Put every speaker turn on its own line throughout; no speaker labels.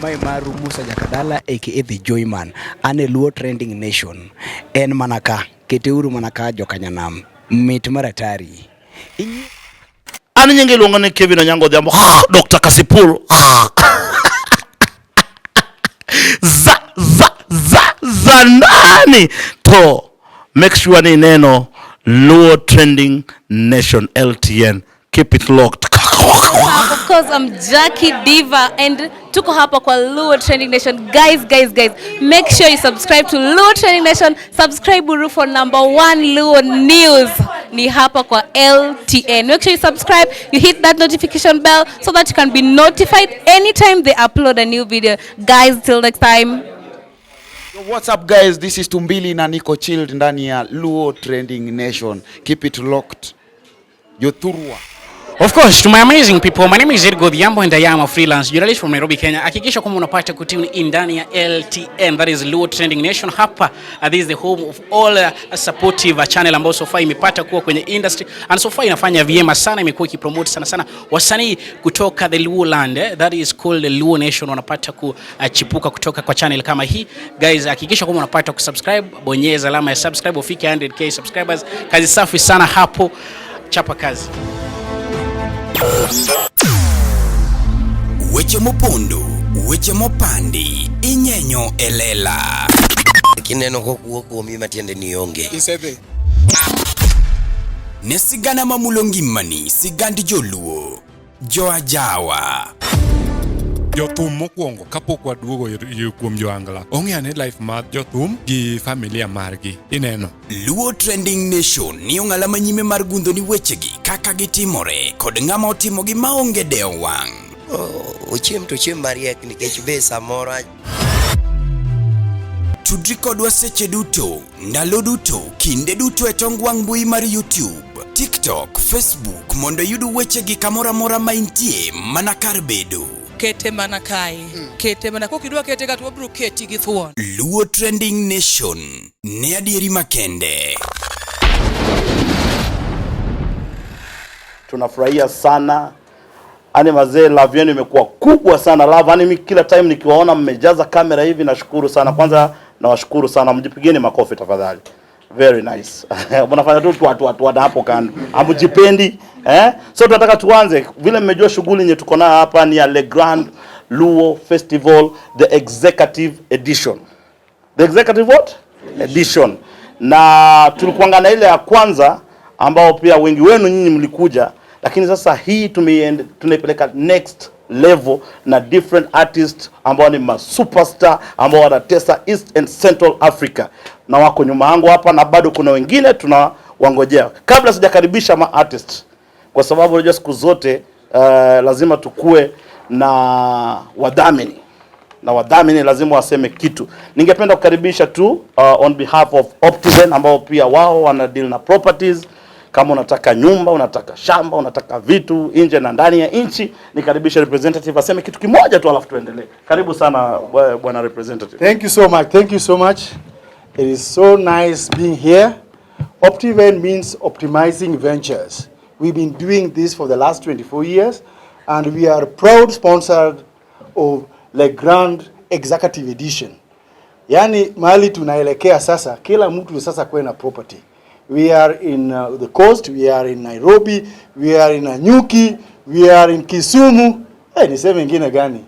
Mae maru Musa Jakadala aka The Joyman. An e Luo Trending Nation. En mana ka, keteuru mana ka jokanyanam. Mit mar atari.
An nyinge iluongo ni Kevin Onyango Odhiambo, Dr. Kasipul. Za za za za nani to make sure ni neno Luo Trending Nation LTN. Keep it locked.
Of course, I'm Jackie Diva and tuko hapa kwa Luo Trending Nation. Guys, guys, guys, make sure you subscribe to Luo Trending Nation. Subscribe Uru for number one Luo news. Ni hapa kwa LTN. Make sure you subscribe, you hit that notification bell so that you can be notified anytime they upload a new video. Guys, till next time.
Yo, what's up guys, this is Tumbili na niko chilled ndani ya Luo Trending Nation. Keep it locked. Jothurwa.
Of course, to my amazing people, my name is Edgar Odhiambo and I am a freelance journalist from Nairobi, Kenya. Hakikisha kwamba unapata kutune in ndani ya LTN, that is Luo Trending Nation. Hapa, this is the home of all supportive channel ambayo so far imepata kuwa kwenye industry and so far inafanya vyema sana, imekuwa ikipromote sana sana wasanii kutoka the Luo land, that is called the Luo Nation, wanapata kuchipuka kutoka kwa channel kama hii. Guys, hakikisha kwamba unapata kusubscribe, bonyeza alama ya subscribe ufike 100K subscribers. Kazi safi sana hapo, chapa kazi.
Weche mopondo, weche mopandi, inyenyo e lela.
Kineno kokuo kuomi matiende ni onge.
Isedhi. Ne sigana mamulo ngimani, sigand joluo, joajawa.
Jothum mokwongo kapok waduogo kuom joangla ong'e ane life mar jothum gi familia margi ineno.
Luo Trending Nation ni ong'ala manyime mar gundho ni wechegi kaka gitimore kod ng'ama otimogi maonge dewo wang'.
Ochiem to ochiem mariek nikech be samoro
Tudri kodwa seche duto, ndalo duto, kinde duto e tong wang' mbui mar YouTube, TikTok, Facebook mondo iyud wechegi kamoro amora ma intie mana kar bedo.
Kete mana kae. Kete mana kokidwa kete ka to wabiro keti gi thuon.
Luo Trending Nation ne adieri makende.
Tunafurahia sana. Yaani mazee, love yenu imekuwa kubwa sana love. Yaani mimi kila time nikiwaona mmejaza kamera hivi nashukuru sana. Kwanza nawashukuru sana, mjipigeni makofi tafadhali. Very nice. Mnafanya tu tu tu tu hapo kando. Hamjipendi, eh? So tunataka tuanze. Vile mmejua shughuli yenye tuko nayo hapa ni ya Le Grand Luo Festival, the executive edition. The executive what? Edition. Na tulikuanga na ile ya kwanza ambao pia wengi wenu nyinyi mlikuja, lakini sasa hii tunaipeleka next level na different artists ambao ni ma superstar ambao wanatesa East and Central Africa na wako nyuma yangu hapa, na bado kuna wengine tunawangojea. Kabla sijakaribisha ma artist, kwa sababu unajua siku zote lazima tukue na wadhamini na wadhamini lazima waseme kitu. Ningependa kukaribisha tu on behalf of Optiven ambao pia wao wana deal na properties. Kama unataka nyumba, unataka shamba, unataka vitu nje na ndani ya nchi, nikaribisha representative aseme kitu kimoja tu alafu tuendelee. Karibu sana bwana representative.
Thank you so much. Thank you so much. It is so nice being here. Optiven means optimizing ventures. We've been doing this for the last 24 years, and we are proud sponsor of Le Grand Executive Edition. Yani mahali tunaelekea sasa, kila mtu sasa kuwe na property. We are in the coast, we are in Nairobi, we are in Nanyuki, we are in Kisumu. Niseme ingine gani?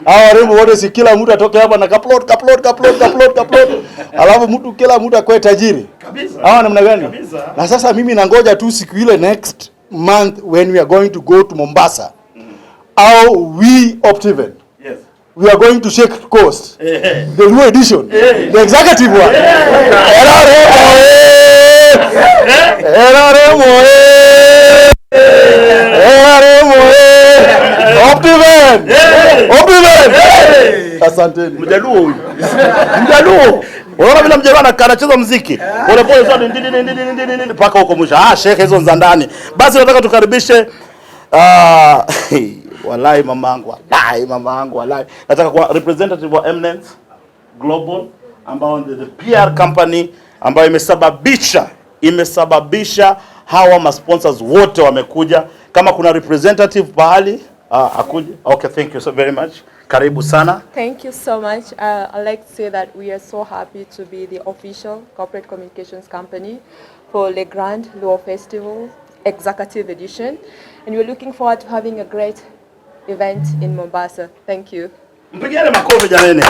Hawa warembo wote si kila mtu atoke hapa na kaplot, kaplot, kaplot, kaplot, kaplot. Alafu mtu kila mtu akwe tajiri.
Kabisa.
Hawa namna gani?
Kabisa.
Na sasa mimi nangoja tu siku ile next month when we are going to go to Mombasa. Au we Optiven.
Yes.
We are going to shake coast. The new edition. The executive one. Eraremo, eh. Eraremo, eh. Optiven. Optiven. Asanteni.
Mjaluo huyu. Mjaluo. Unaona vile mjaluo anacheza muziki. Pole pole sana ndidi ndidi ndidi ndidi mpaka huko mwisho. Ah, shekhe hizo za ndani. Basi nataka tukaribishe walai mamangu, walai mamangu, walai. Nataka kwa representative wa Eminence Global ambao ni the PR company ambayo imesababisha hawa ma sponsors wote wamekuja. Kama kuna representative pahali Ah, akuje. Okay, thank you so very much. Karibu sana.
Thank you so much. I'd like to say that we are so happy to be the official corporate communications company for Le Grand Luo Festival Executive Edition. And we're looking forward to having a great event in Mombasa. Thank you.
Mpigiane makofi jameni.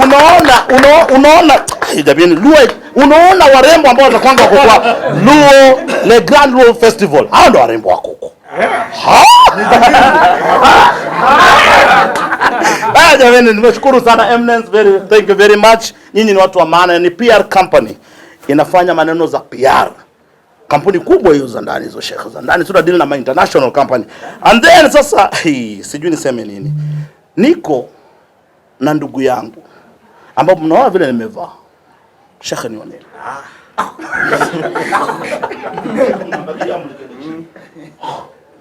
Unaona, unaona ai, jameni, Luo, unaona warembo ambao watakwanga wako kwa Luo Le Grand Luo Festival. Hao ndo warembo wako huko. Ha? Ah, jameni, nimeshukuru sana Eminence, very thank you very much. Nyinyi ni watu wa maana, ni PR company. Inafanya maneno za PR. Kampuni kubwa hiyo za ndani hizo shekhe za ndani, tuna deal na ma international company. And then sasa hii, sijui niseme nini. Niko na ndugu yangu ambapo mnaona vile nimevaa. Shekhe, nionee.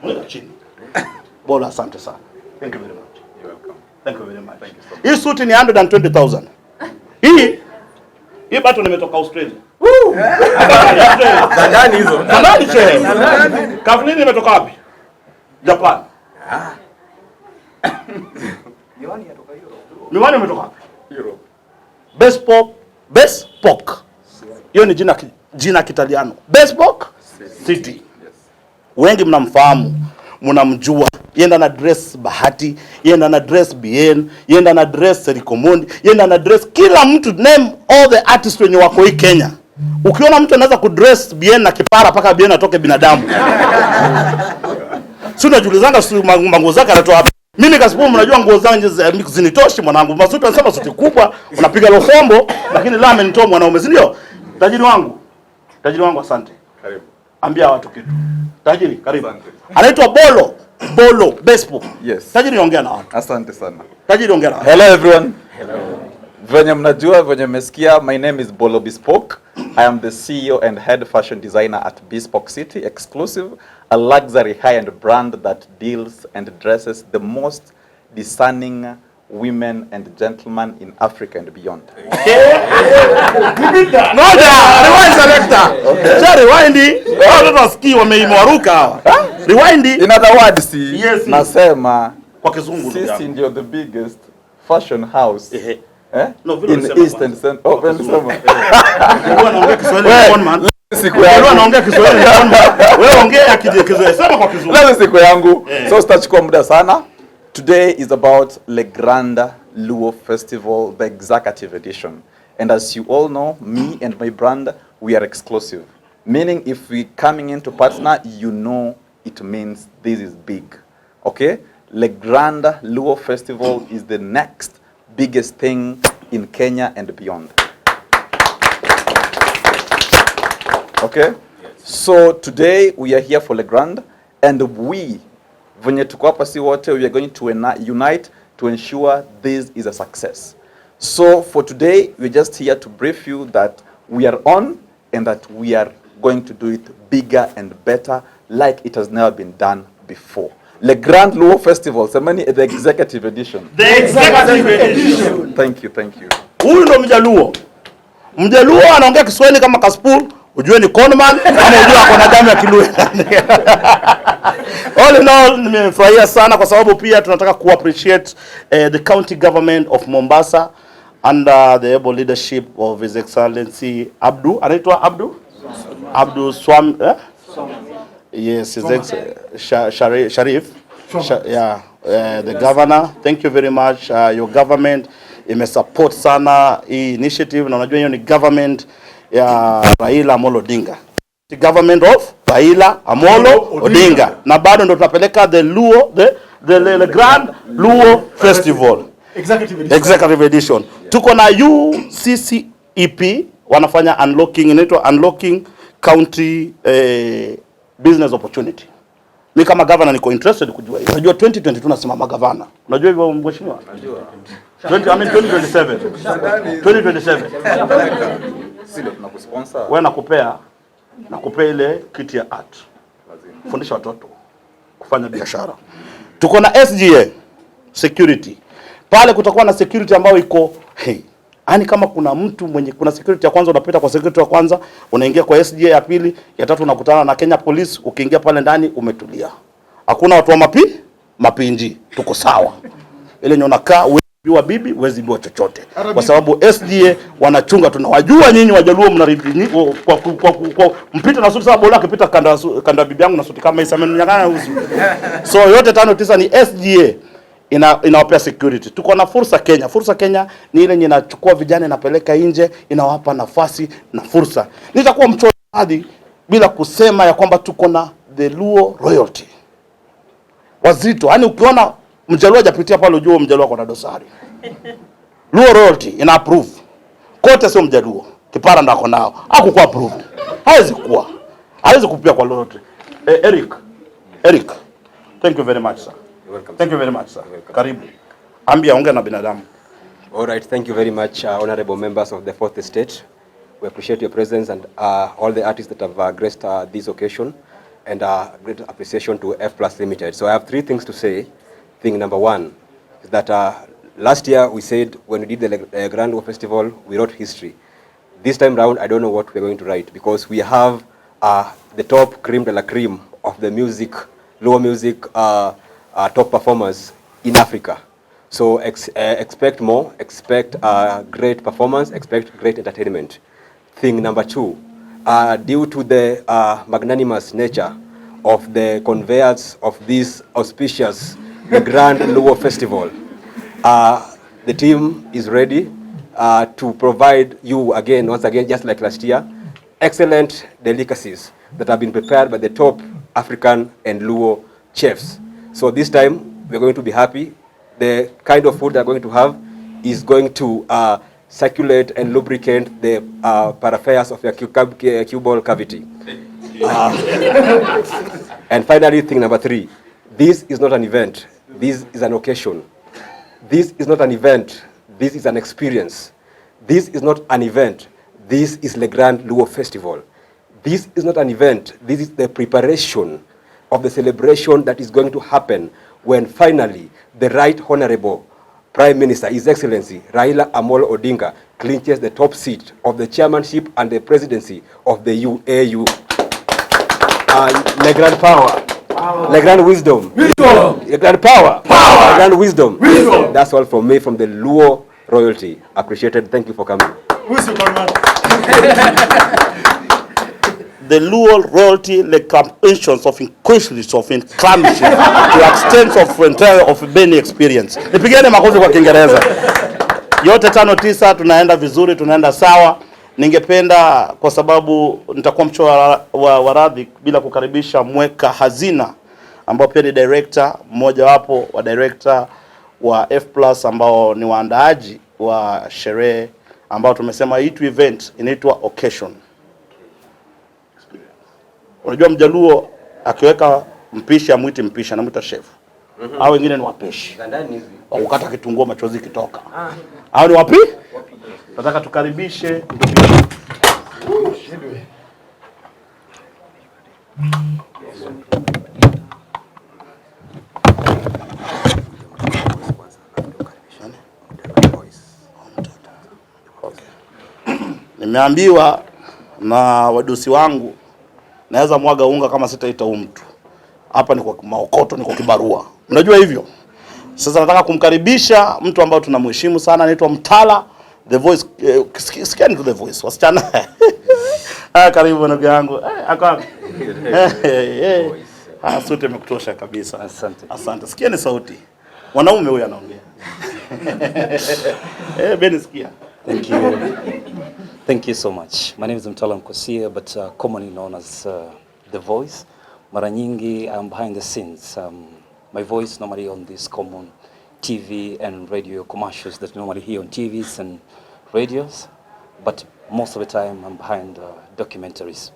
Mweka chini. Bora, asante sana. Thank you very much.
You're welcome.
Thank you very much. Hii suti ni 120,000. Hii bado nimetoka Australia.
Za ndani hizo.
Za ndani shehe. Kafnini imetoka wapi? Japan. Miwani imetoka wapi?
Europe.
Bespoke, Bespoke. Hiyo ni jina Kitaliano. Bespoke City. Wengi mnamfahamu, mnamjua. Yenda na dress Bahati, yenda na dress BN, yenda na dress Erikomondi, yenda na dress kila mtu, name all the artists wenye wako hii Kenya. Ukiona mtu anaweza kudress BN na kipara mpaka BN atoke binadamu. Si unajiulizanga si manguo zake anatoa wapi? Mimi kasibu mnajua nguo zangu zinitoshi mwanangu. Masuti anasema suti kubwa, unapiga lofombo, lakini la amenitoa mwanaume, si ndio? Tajiri wangu. Tajiri wangu asante.
Karibu.
Ambia watu kitu. Tajiri, karibu.
Asante.
Anaitwa Bolo. Bolo Bespoke.
Yes.
Tajiri, ongea na watu.
Asante sana.
Tajiri, ongea na watu.
Hello everyone. Hello. Venye mnajua, venye mmesikia, my name is Bolo Bespoke. I am the CEO and head fashion designer at Bespoke City Exclusive, a luxury high-end brand that deals and dresses the most discerning women and gentlemen in Africa and beyond.
Ngoja, rewind selector. Sasa rewind. Hao watoto wasikii wameimwaruka hawa. Rewind.
In other words,
Yes.
nasema
Kwa kizungu ndugu
sisi
yangu.
ndio the biggest fashion house.
Ehe.
Eh?
No, vile
In
ulisema
East and
kwanza.
Central. Oh, vile ulisema.
Wewe unaongea Kiswahili
Wewe,
ni con man.
siku
Wewe
yangu.
unaongea Kiswahili ni con man. Wewe ongea Kiswahili. Sema kwa kizungu.
Leo siku yangu.
Eh.
So sitachukua muda sana. Today is about Le Grand Luo Festival, the executive edition. And as you all know, me and my brand, we are exclusive. Meaning if we coming in to partner, you know it means this is big. Okay? Le Grand Luo Festival is the next biggest thing in Kenya and beyond. Okay? So today we are here for Le Grand, and we, venye tuko hapa si wote, we are going to unite to ensure this is a success. So for today, we're just here to brief you that we are on and that we are going to do it bigger and better like it has never been done before. Le Grand Luo Festival, semeni the executive edition.
The executive edition.
Thank you, thank you.
Huyu ndo Mjaluo. Mjaluo anaongea Kiswahili kama Kasipul, ujue ni conman ama ujue ako na damu ya Kiluo. All in all, nimefurahia sana kwa sababu pia tunataka ku appreciate the county government of Mombasa under the able leadership of His Excellency Abdu, anaitwa Abdu? Abdu Swam, eh? Yes, His Ex Sharif. Yeah, the governor, thank you very much. Your government imesupport sana hii initiative, na unajua hiyo ni government ya Raila Amolo Odinga. The government of Raila Amolo Odinga. Na bado ndo tunapeleka the Luo, the Grand Luo Festival.
Executive edition.
Executive edition. Tuko na UCCEP wanafanya unlocking, inaitwa unlocking county business opportunity. Mi kama governor niko interested kujua hiyo. Unajua 2022 nasimama governor. Unajua hivyo mheshimiwa?
Najua.
20, I mean 2027. 2027.
Sisi ndio tunakusponsor.
Wewe nakupea ile kiti ya art. Fundisha watoto kufanya biashara. Tuko na SGA security. Pale kutakuwa na security ambayo iko hey. Yaani kama kuna mtu mwenye kuna security ya kwanza, unapita kwa security ya kwanza, unaingia kwa SGA ya pili, ya tatu unakutana na Kenya Police, ukiingia pale ndani umetulia. Hakuna watu wa mapi? Mapinji tuko sawa. Ile yenye unakaa huwezi bibi, huwezi biwa chochote. Kwa sababu SDA wanachunga, tunawajua nyinyi Wajaluo mnaribi kwa mpita na suti sawa bola akipita kanda kanda bibi yangu na suti kama hii sasa usu. So yote tano tisa ni SDA inawapea security. Tuko na Fursa Kenya. Fursa Kenya ni ile yenye inachukua vijana inapeleka nje, inawapa nafasi na fursa. Nitakuwa mchoraji bila kusema ya kwamba tuko na the Luo royalty. Wazito, yaani ukiona Mjaluo hajapitia pale ujue Mjaluo ako na dosari. Luo royalty ina approve. Kote sio Mjaluo. Kipara ndo ako nao. Hakukuwa approved. Hawezi kuwa. Hawezi kupia kwa royalty. Eric. Eric. Thank you very much, sir.
Welcome.
Thank you very much, sir. Karibu. Ambia ongea na binadamu.
All right, thank you very much, honorable members of the Fourth Estate. We appreciate your presence and all the artists that have graced this occasion, and great appreciation to F Plus Limited. So I have three things to say. Thing number one is that last year we said when we did the Grand Luo Festival, we wrote history. This time round, I don't know what we're going to write because we have the top cream de la cream of the music, Luo music top performers in Africa. So expect more, expect great performance, expect great entertainment. Thing number two, due to the magnanimous nature of the conveyors of this auspicious, the Grand Luo Festival, the team is ready to provide you again, once again, just like last year, excellent delicacies that have been prepared by the top African and Luo chefs. So this time, we're going to be happy. The kind of food they're going to have is going to circulate and lubricate the paraffairs of your cubal cavity. And finally, thing number three, this is not an event, this is an occasion. This is not an event, this is an experience. This is not an event, this is Le Grand Luo Festival. This is not an event, this is the preparation of the celebration that is going to happen when finally the Right Honorable Prime Minister, His Excellency Raila Amolo Odinga, clinches the top seat of the chairmanship and the presidency of the UAU. Le Grand Power. Le Grand Wisdom. Wisdom. Le Grand Power. Power. Le Grand Wisdom. Wisdom. That's all from me, from the Luo royalty. Appreciated. Thank you for coming.
The Luo royalty, the campaigns of inquisitions of inclamation to extent of entire of many experience. Nipigane makofi kwa Kiingereza. Yote tano tisa, tunaenda vizuri, tunaenda sawa. Ningependa kwa sababu nitakuwa mchoyo wa radhi bila kukaribisha mweka hazina ambao pia ni director, mmoja wapo wa director wa F Plus ambao ni waandaaji wa sherehe ambao tumesema hii event inaitwa occasion. Unajua Mjaluo akiweka mpishi amwiti mpishi, anamuita chef. Hao wengine ni wapishi. Wa kukata kitunguu machozi kitoka. Hao ni wapi? Nataka tukaribishe ndugu. Nimeambiwa na wadosi wangu naweza mwaga unga kama sitaita huyu mtu. Hapa ni kwa maokoto, ni kwa kibarua. Unajua hivyo? Sasa nataka kumkaribisha mtu ambaye tunamheshimu sana, anaitwa Mtala The Voice. Sikiani to The Voice. Wasichana. Karibu ndugu yangu. Aka. Suti imekutosha kabisa. Asante. Asante. Sikieni sauti. Wanaume huyu anaongea. Beni sikia.
Thank you. Thank you so much. My name is Mtala Mkosia, but commonly known as The Voice. Mara nyingi I'm behind the scenes. My voice normally on these common TV and radio commercials that you normally hear on TVs and radios, but most of the time I'm behind documentaries.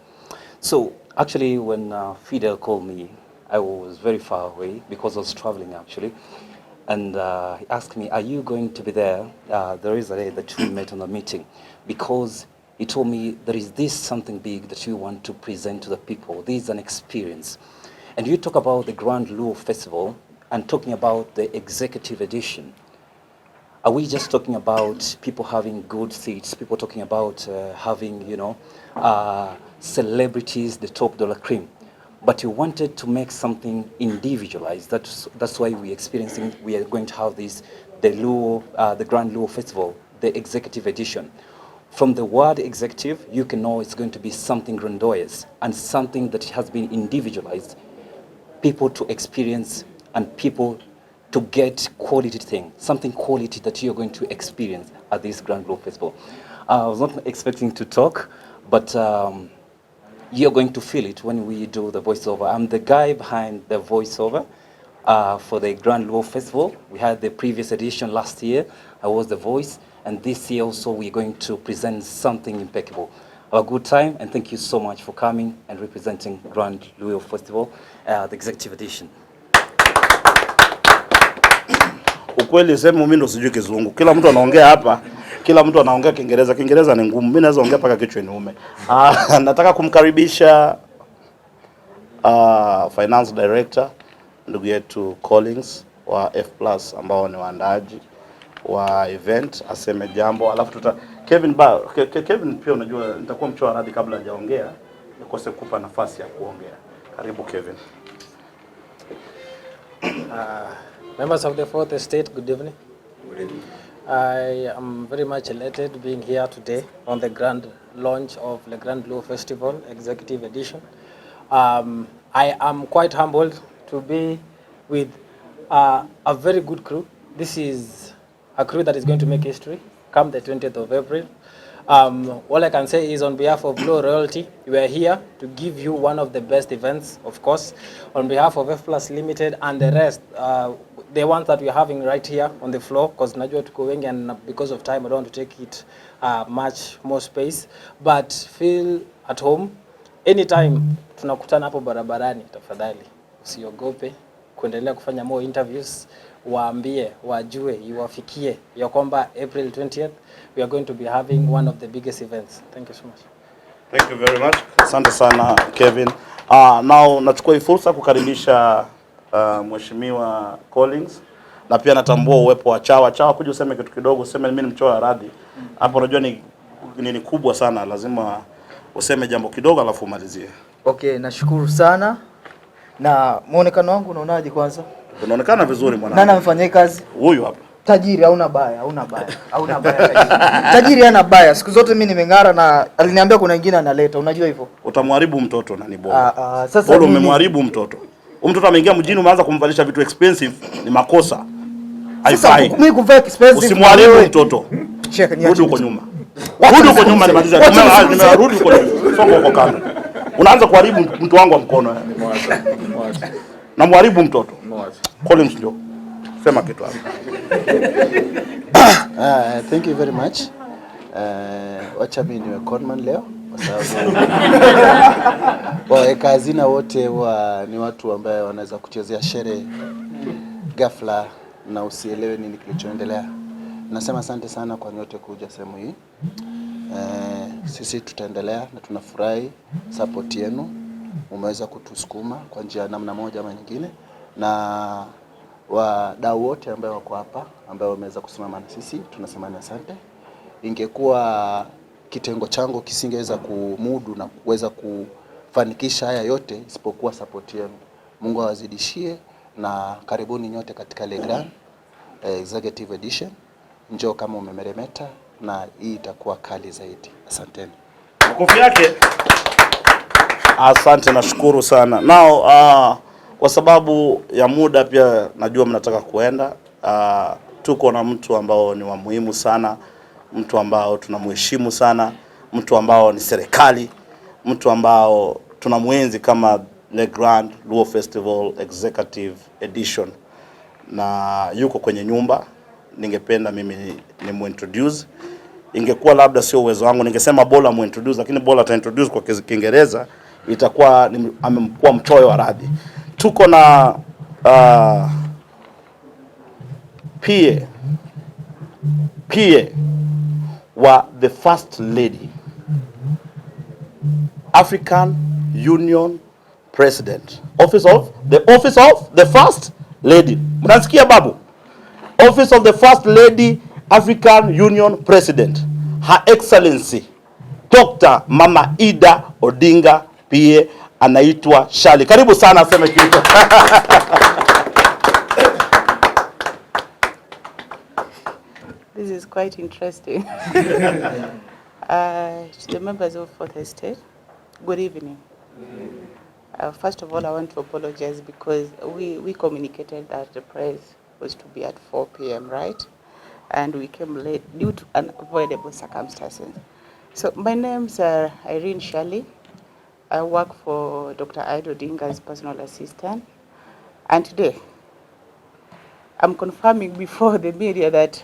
So actually when Fidel called me, I was very far away because I was traveling actually. And he asked me, are you going to be there? There is a day that we met on the meeting, because he told me there is this something big that you want to present to the people. This is an experience. And you talk about the Grand Luo Festival and talking about the executive edition. Are we just talking about people having good seats, people talking about having, celebrities, the top dollar cream? But we wanted to make something individualized. That's why we experiencing, we are going to have this, the Luo, the Grand Luo Festival, the executive edition. From the word executive, you can know it's going to be something grandiose and something that has been individualized, people to experience and people to get quality thing, something quality that you're going to experience at this Grand Luo Festival. I was not expecting to talk, but you're going to feel it when we do the voiceover. I'm the guy behind the voiceover for the Grand Luo Festival. We had the previous edition last year. I was the voice, and this year also we're going to present something impeccable. Have a good time, and thank you so much for coming and representing Grand Luo Festival, the executive edition.
Ukweli sema mimi ndo sijui Kizungu. Kila mtu anaongea hapa, kila mtu anaongea Kiingereza. Kiingereza ni ngumu. Mimi naweza ongea mpaka kichwa niume. Ah, nataka kumkaribisha finance director ndugu yetu Collins wa F Plus ambao ni waandaaji wa event aseme jambo, alafu tuta Kevin ba, Kevin pia unajua nitakuwa mchoyo radhi kabla hajaongea nikose kupa nafasi ya kuongea. Karibu Kevin.
Members of the Fourth Estate, good evening.
Good evening.
I am very much elated being here today on the grand launch of Le Grand Luo Festival Executive Edition. I am quite humbled to be with a very good crew. This is a crew that is going to make history come the 20th of April. All I can say is on behalf of Luo Royalty, we are here to give you one of the best events, of course. On behalf of F Plus Limited and the rest, the ones that we are having right here on the floor, because najua tuko wengi and because of time, I don't want to take it much more space. But feel at home. Anytime tunakutana hapo barabarani, tafadhali usiogope kuendelea kufanya more interviews, waambie, wajue, iwafikie ya kwamba April 20th we are going to be having one of the biggest events. Thank you so much.
Thank you very much. Asante sana Kevin. Now nachukua hii fursa kukaribisha Mheshimiwa Collins na pia natambua uwepo wa Chawa. Chawa, kuja useme kitu kidogo, useme mimi ni mchoyo wa radhi. Hapo unajua ni kubwa sana, lazima useme jambo kidogo alafu umalizie.
Okay, nashukuru sana. Na muonekano wangu unaonaje kwanza?
Unaonekana vizuri mwanangu.
Nani amefanyia kazi?
Huyu hapa.
Tajiri hauna baya, hauna baya. Hauna baya tajiri. Tajiri hana baya. Siku zote mimi nimeng'ara na aliniambia kuna wengine analeta, unajua hivyo?
Utamharibu mtoto na ni bora.
Ah, ah, sasa
Bora
mimi
umemharibu mtoto. Huyu mtoto ameingia mjini umeanza kumvalisha vitu expensive, ni makosa.
Sasa
Haifai.
mimi kuvaa expensive.
Usimharibu
wewe.
mtoto.
Check, niache.
Rudi huko nyuma.
Wacha
Rudi huko nyuma
nizungumze.
nimalize.
Wacha nizungumze.
Nimerudi huko nyuma. Songa huko kando. Unaanza kuharibu mtu wangu wa mkono. Na mharibu mtoto. Collins ndio. Sema kitu hapo.
Thank you very much. Wacha mimi niwe conman leo kwa sababu waweka hazina wote wa, ni watu ambaye wanaweza kuchezea shere ghafla na usielewe nini kilichoendelea. Nasema asante sana kwa nyote kuja sehemu hii. Sisi tutaendelea na tunafurahi support yenu, umeweza kutusukuma kwa njia namna moja ama nyingine, na wadau wote ambao wako hapa ambao wameweza kusimama na sisi tunasema ni asante. Ingekuwa kitengo changu kisingeweza kumudu na kuweza kufanikisha haya yote isipokuwa support yenu. Mungu awazidishie na karibuni nyote katika Le Grand Executive Edition. Njoo kama umemeremeta na hii itakuwa kali zaidi. Asanteni.
Makofi yake. Asante, nashukuru sana. Now kwa sababu ya muda pia najua mnataka kuenda. Tuko na mtu ambao ni wa muhimu sana, mtu ambao tunamheshimu sana, mtu ambao ni serikali, mtu ambao tunamuenzi kama Le Grand Luo Festival Executive Edition, na yuko kwenye nyumba. Ningependa mimi ni muintroduce. Ingekuwa labda sio uwezo wangu, ningesema Bola muintroduce, lakini Bola ata introduce kwa Kiingereza itakuwa amemkuwa mchoyo wa radhi. Tuko na PA wa the First Lady, African Union President, Office of the First Lady. Mnasikia babu? Office of the First Lady, African Union President, Her Excellency Dr. Mama Ida Odinga PA. Anaitwa Shali. Karibu sana, aseme kitu.
This is quite interesting. To the members of Fourth Estate, good evening. First of all, I want to apologize because we communicated that the press was to be at 4 p.m., right? And we came late due to unavoidable circumstances. So my name's Irene Shirley. I work for Dr. Ido Odinga's personal assistant. And today, I'm confirming before the media that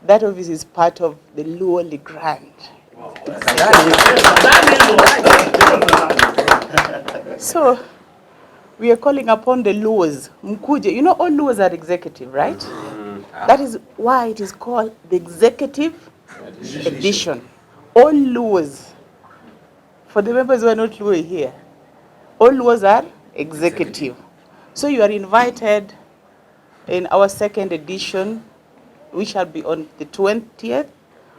that office is part of the Luo Legrand. So we are calling upon the Luos. Mkuje. You know, all Luos are executive, right? That is why it is called the executive edition. All Luos, for the members who are not Luo here, all Luos are executive. So you are invited in our second edition, which shall be on the 20th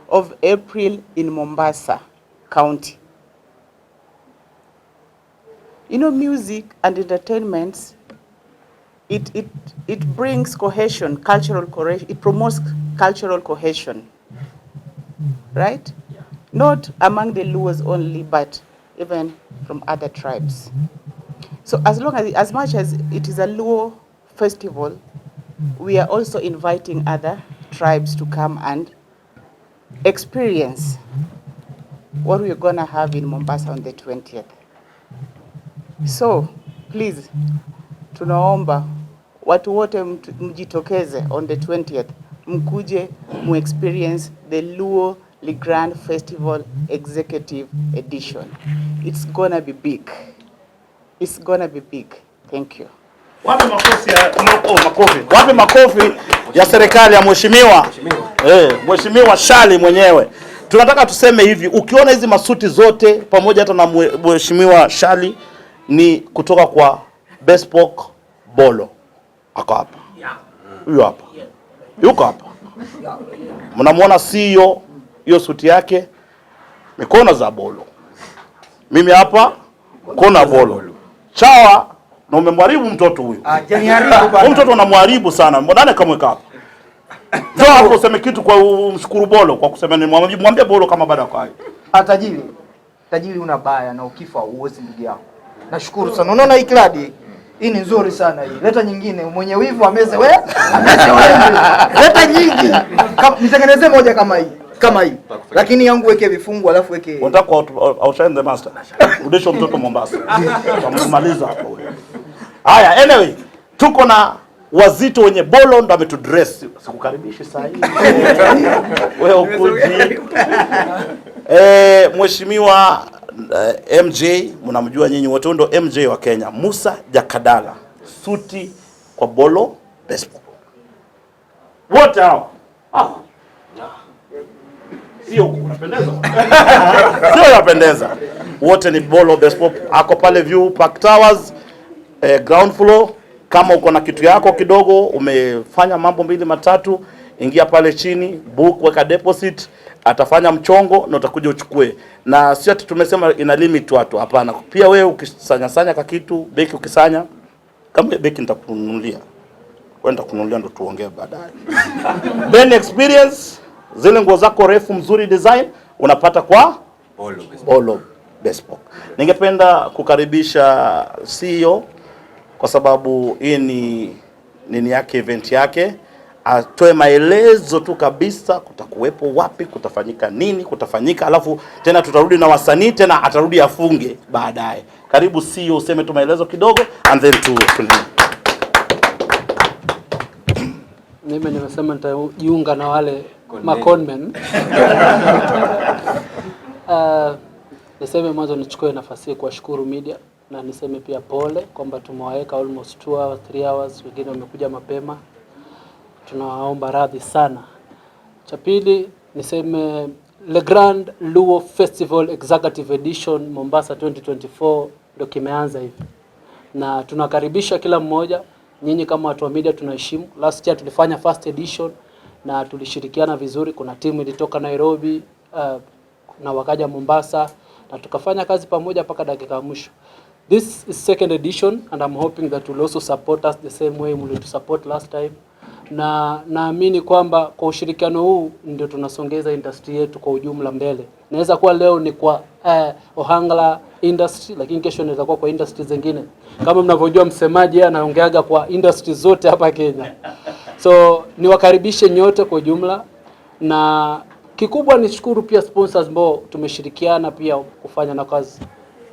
of April in Mombasa County. You know, music and entertainment, it brings cohesion, cultural cohesion, it promotes cultural cohesion, right? Yeah. Not among the Luos only, but even from other tribes. So as much as it is a Luo festival, we are also inviting other tribes to come and experience what we're gonna have in Mombasa on the 20th. So please, tunaomba watu wote mjitokeze on the 20th, mkuje mu experience the Luo Legrand Festival Executive Edition. It's gonna be big. It's gonna be big. Thank you.
Wapi makofi ya oh, makofi. Wapi makofi ya serikali ya mheshimiwa? Mheshimiwa Shali mwenyewe. Tunataka tuseme hivi, ukiona hizi masuti zote pamoja hata na mheshimiwa Shali ni kutoka kwa Bespoke Bolo. Ako hapa. Huyo hapa. Yuko hapa. Mnamuona CEO, hiyo suti yake mikono za Bolo. Mimi hapa mkono Bolo. Chawa na umemharibu mtoto huyu. Huyu mtoto unamharibu sana. Mbona nani kamweka hapa? Njoo hapo useme kitu kwa umshukuru Bolo kwa kusema ni mwambie Bolo kama bado ako hai.
Tajiri. Tajiri una baya na ukifa uozi ndugu yako. Nashukuru sana. Unaona hii kladi? Hii ni nzuri sana hii. Leta nyingine. Mwenye wivu ameze we. Ameze wewe. Leta nyingi. Nitengenezee moja kama hii. Kama hii. Lakini yangu weke vifungu alafu weke.
Unataka outshine the master. Rudisha mtoto Mombasa. Tutamaliza hapo wewe. Haya, anyway, tuko na wazito wenye Bolo ndo ametudress. Sikukaribishi saa hii. Wewe ukuji. Mheshimiwa MJ, mnamjua nyinyi wote, ndo MJ wa Kenya, Musa Jakadala, suti kwa Bolo Bespoke. Wote hao. Sio unapendeza. Sio unapendeza. Wote ni Bolo Bespoke. Ako pale View Park Towers, ground floor. Kama uko na kitu yako kidogo, umefanya mambo mbili matatu, ingia pale chini, book, weka deposit, atafanya mchongo na utakuja uchukue. Na sio ati tumesema ina limit watu, hapana. Pia wewe ukisanya sanya ka kitu, beki ukisanya, kama beki nitakununulia. Wewe nitakununulia ndo tuongee baadaye. Ben Experience, zile nguo zako refu mzuri design unapata kwa Bolo Bespoke. Ningependa kukaribisha CEO kwa sababu hii ni nini yake, event yake, atoe maelezo tu kabisa, kutakuwepo wapi, kutafanyika nini, kutafanyika, alafu tena tutarudi na wasanii tena atarudi afunge baadaye. Karibu CEO, useme tu maelezo kidogo and then tu continue.
Mimi nimesema nitajiunga na wale maconmen. Niseme mwanzo nichukue nafasi hii kuwashukuru media na niseme pia pole kwamba tumewaweka almost 2 hours, 3 hours, wengine wamekuja mapema. Tunawaomba radhi sana. Cha pili niseme Le Grand Luo Festival Executive Edition Mombasa 2024 ndio kimeanza hivi. Na tunakaribisha kila mmoja. Nyinyi kama watu wa media tunaheshimu. Last year tulifanya first edition na tulishirikiana vizuri. Kuna timu ilitoka Nairobi na wakaja Mombasa na tukafanya kazi pamoja mpaka dakika ya mwisho. This is second edition and I'm hoping that you'll also support us the same way mlitusupport last time, na naamini kwamba kwa ushirikiano huu ndio tunasongeza industry yetu kwa ujumla mbele. Naweza kuwa leo ni kwa Ohangla industry, lakini kesho inaweza kuwa kwa industry zingine. Kama mnavyojua, msemaji yeye anaongeaga kwa industry zote hapa Kenya. So niwakaribishe nyote kwa ujumla, na kikubwa nishukuru pia sponsors ambao tumeshirikiana pia kufanya na kazi.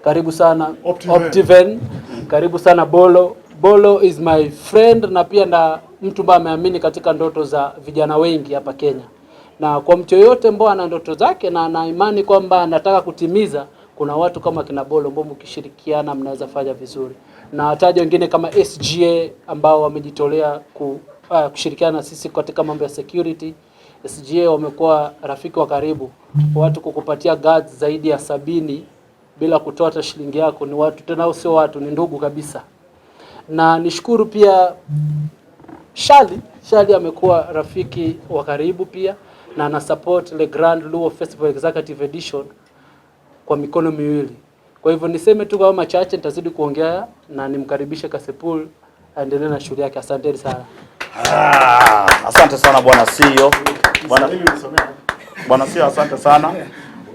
Karibu sana
Optiven.
Optiven. Karibu sana Bolo. Bolo is my friend na pia na mtu ambaye ameamini katika ndoto za vijana wengi hapa Kenya, na kwa mtu yoyote ambao ana ndoto zake na ana imani kwamba anataka kutimiza, kuna watu kama kina Bolo ambao mkishirikiana mnaweza fanya vizuri, na wataja wengine kama SGA ambao wamejitolea kushirikiana na sisi katika mambo ya security. SGA wamekuwa rafiki wa karibu, watu kukupatia guards zaidi ya 70 bila kutoa hata shilingi yako, ni watu tena, au sio watu, ni ndugu kabisa. Na nishukuru pia Shali. Shali amekuwa rafiki wa karibu pia na ana support Le Grand Luo Festival Executive Edition kwa mikono miwili. Kwa hivyo niseme tu kwa machache, nitazidi kuongea na nimkaribishe Kasipul aendelee na shughuli yake. Asanteni sana.
Ah, asante sana bwana CEO. Bwana CEO, asante sana.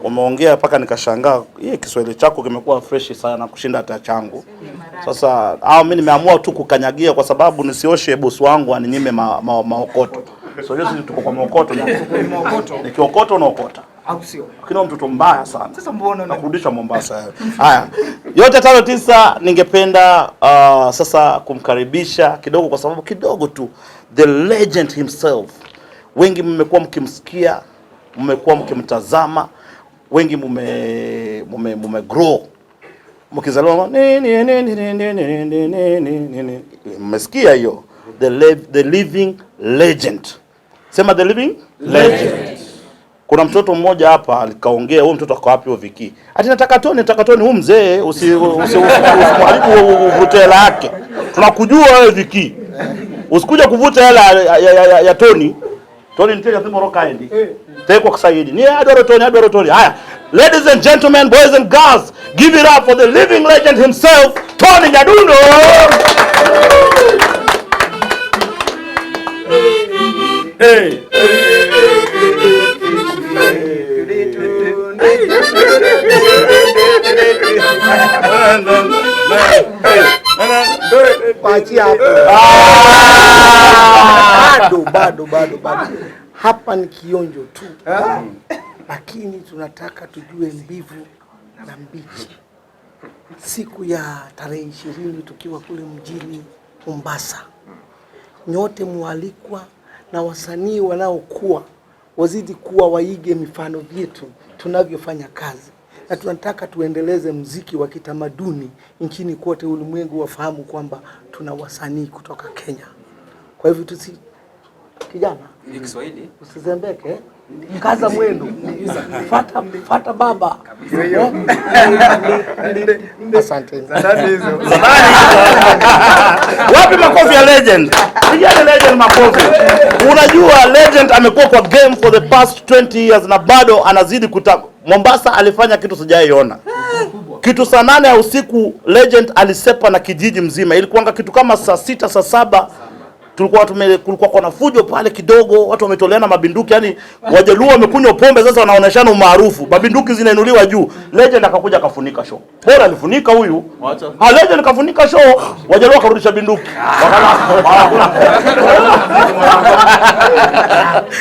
Umeongea mpaka nikashangaa, hii Kiswahili chako kimekuwa fresh sana kushinda hata changu. Sasa au mimi nimeamua tu kukanyagia kwa sababu nisioshe bosi wangu aninyime maokoto. So hiyo sisi tuko kwa maokoto na nikiokoto unaokota.
Au sio?
Lakini huyo mtoto mbaya sana.
Sasa mbona
nakurudisha Mombasa. Haya. Yote tano tisa, ningependa sasa kumkaribisha kidogo, kwa sababu kidogo tu the legend himself. Wengi mmekuwa mkimsikia, mmekuwa mkimtazama, wengi mume grow mkizaliwa ni ni ni ni ni ni ni ni ni ni ni, mmesikia hiyo the living legend. Sema the living legend. Kuna mtoto mmoja hapa alikaongea, huyo mtoto ako wapi huyo Viki? Ati nataka toni, nataka toni, huyu mzee usimharibu uvute hela yake. Tunakujua wewe Viki. Usikuja kuvuta hela ya Toni. Toni nitega thimo roka endi. Tekwa kusaidi. Ni adoro Toni, adoro Toni. Haya. Ladies and gentlemen, boys and girls, give it up for the living legend himself, Tony Nyadundo. Hey.
Paachia hapo. Bado bado bado bado. Hapa ni kionjo tu, lakini tunataka tujue mbivu na mbichi. Siku ya tarehe 20 tukiwa kule mjini Mombasa, nyote mwalikwa na wasanii wanaokuwa wazidi kuwa waige mifano yetu tunavyofanya kazi, na tunataka tuendeleze mziki wa kitamaduni nchini kote, ulimwengu wafahamu kwamba tuna wasanii kutoka Kenya. Kwa hivyo kijana,
Ni Kiswahili.
usizembeke, kaza mwendo, fata baba. Asante.
Wapi makofi ya legend? Pigeni legend makofi. Unajua legend amekuwa kwa game for the past 20 years na bado anazidi kuta. Mombasa alifanya kitu sijaiona. Kitu saa 8 ya usiku legend alisepa na kijiji mzima. Ilikuwa kitu kama saa 6 saa 7 kulikuwa kuna fujo pale kidogo, watu wametoleana mabinduki, yani Wajaluo wamekunywa pombe sasa wanaoneshana umaarufu. Mabinduki zinainuliwa juu. Legend akakuja akafunika show. Bora alifunika huyu. Ha, legend kafunika show, Wajaluo akarudisha binduki.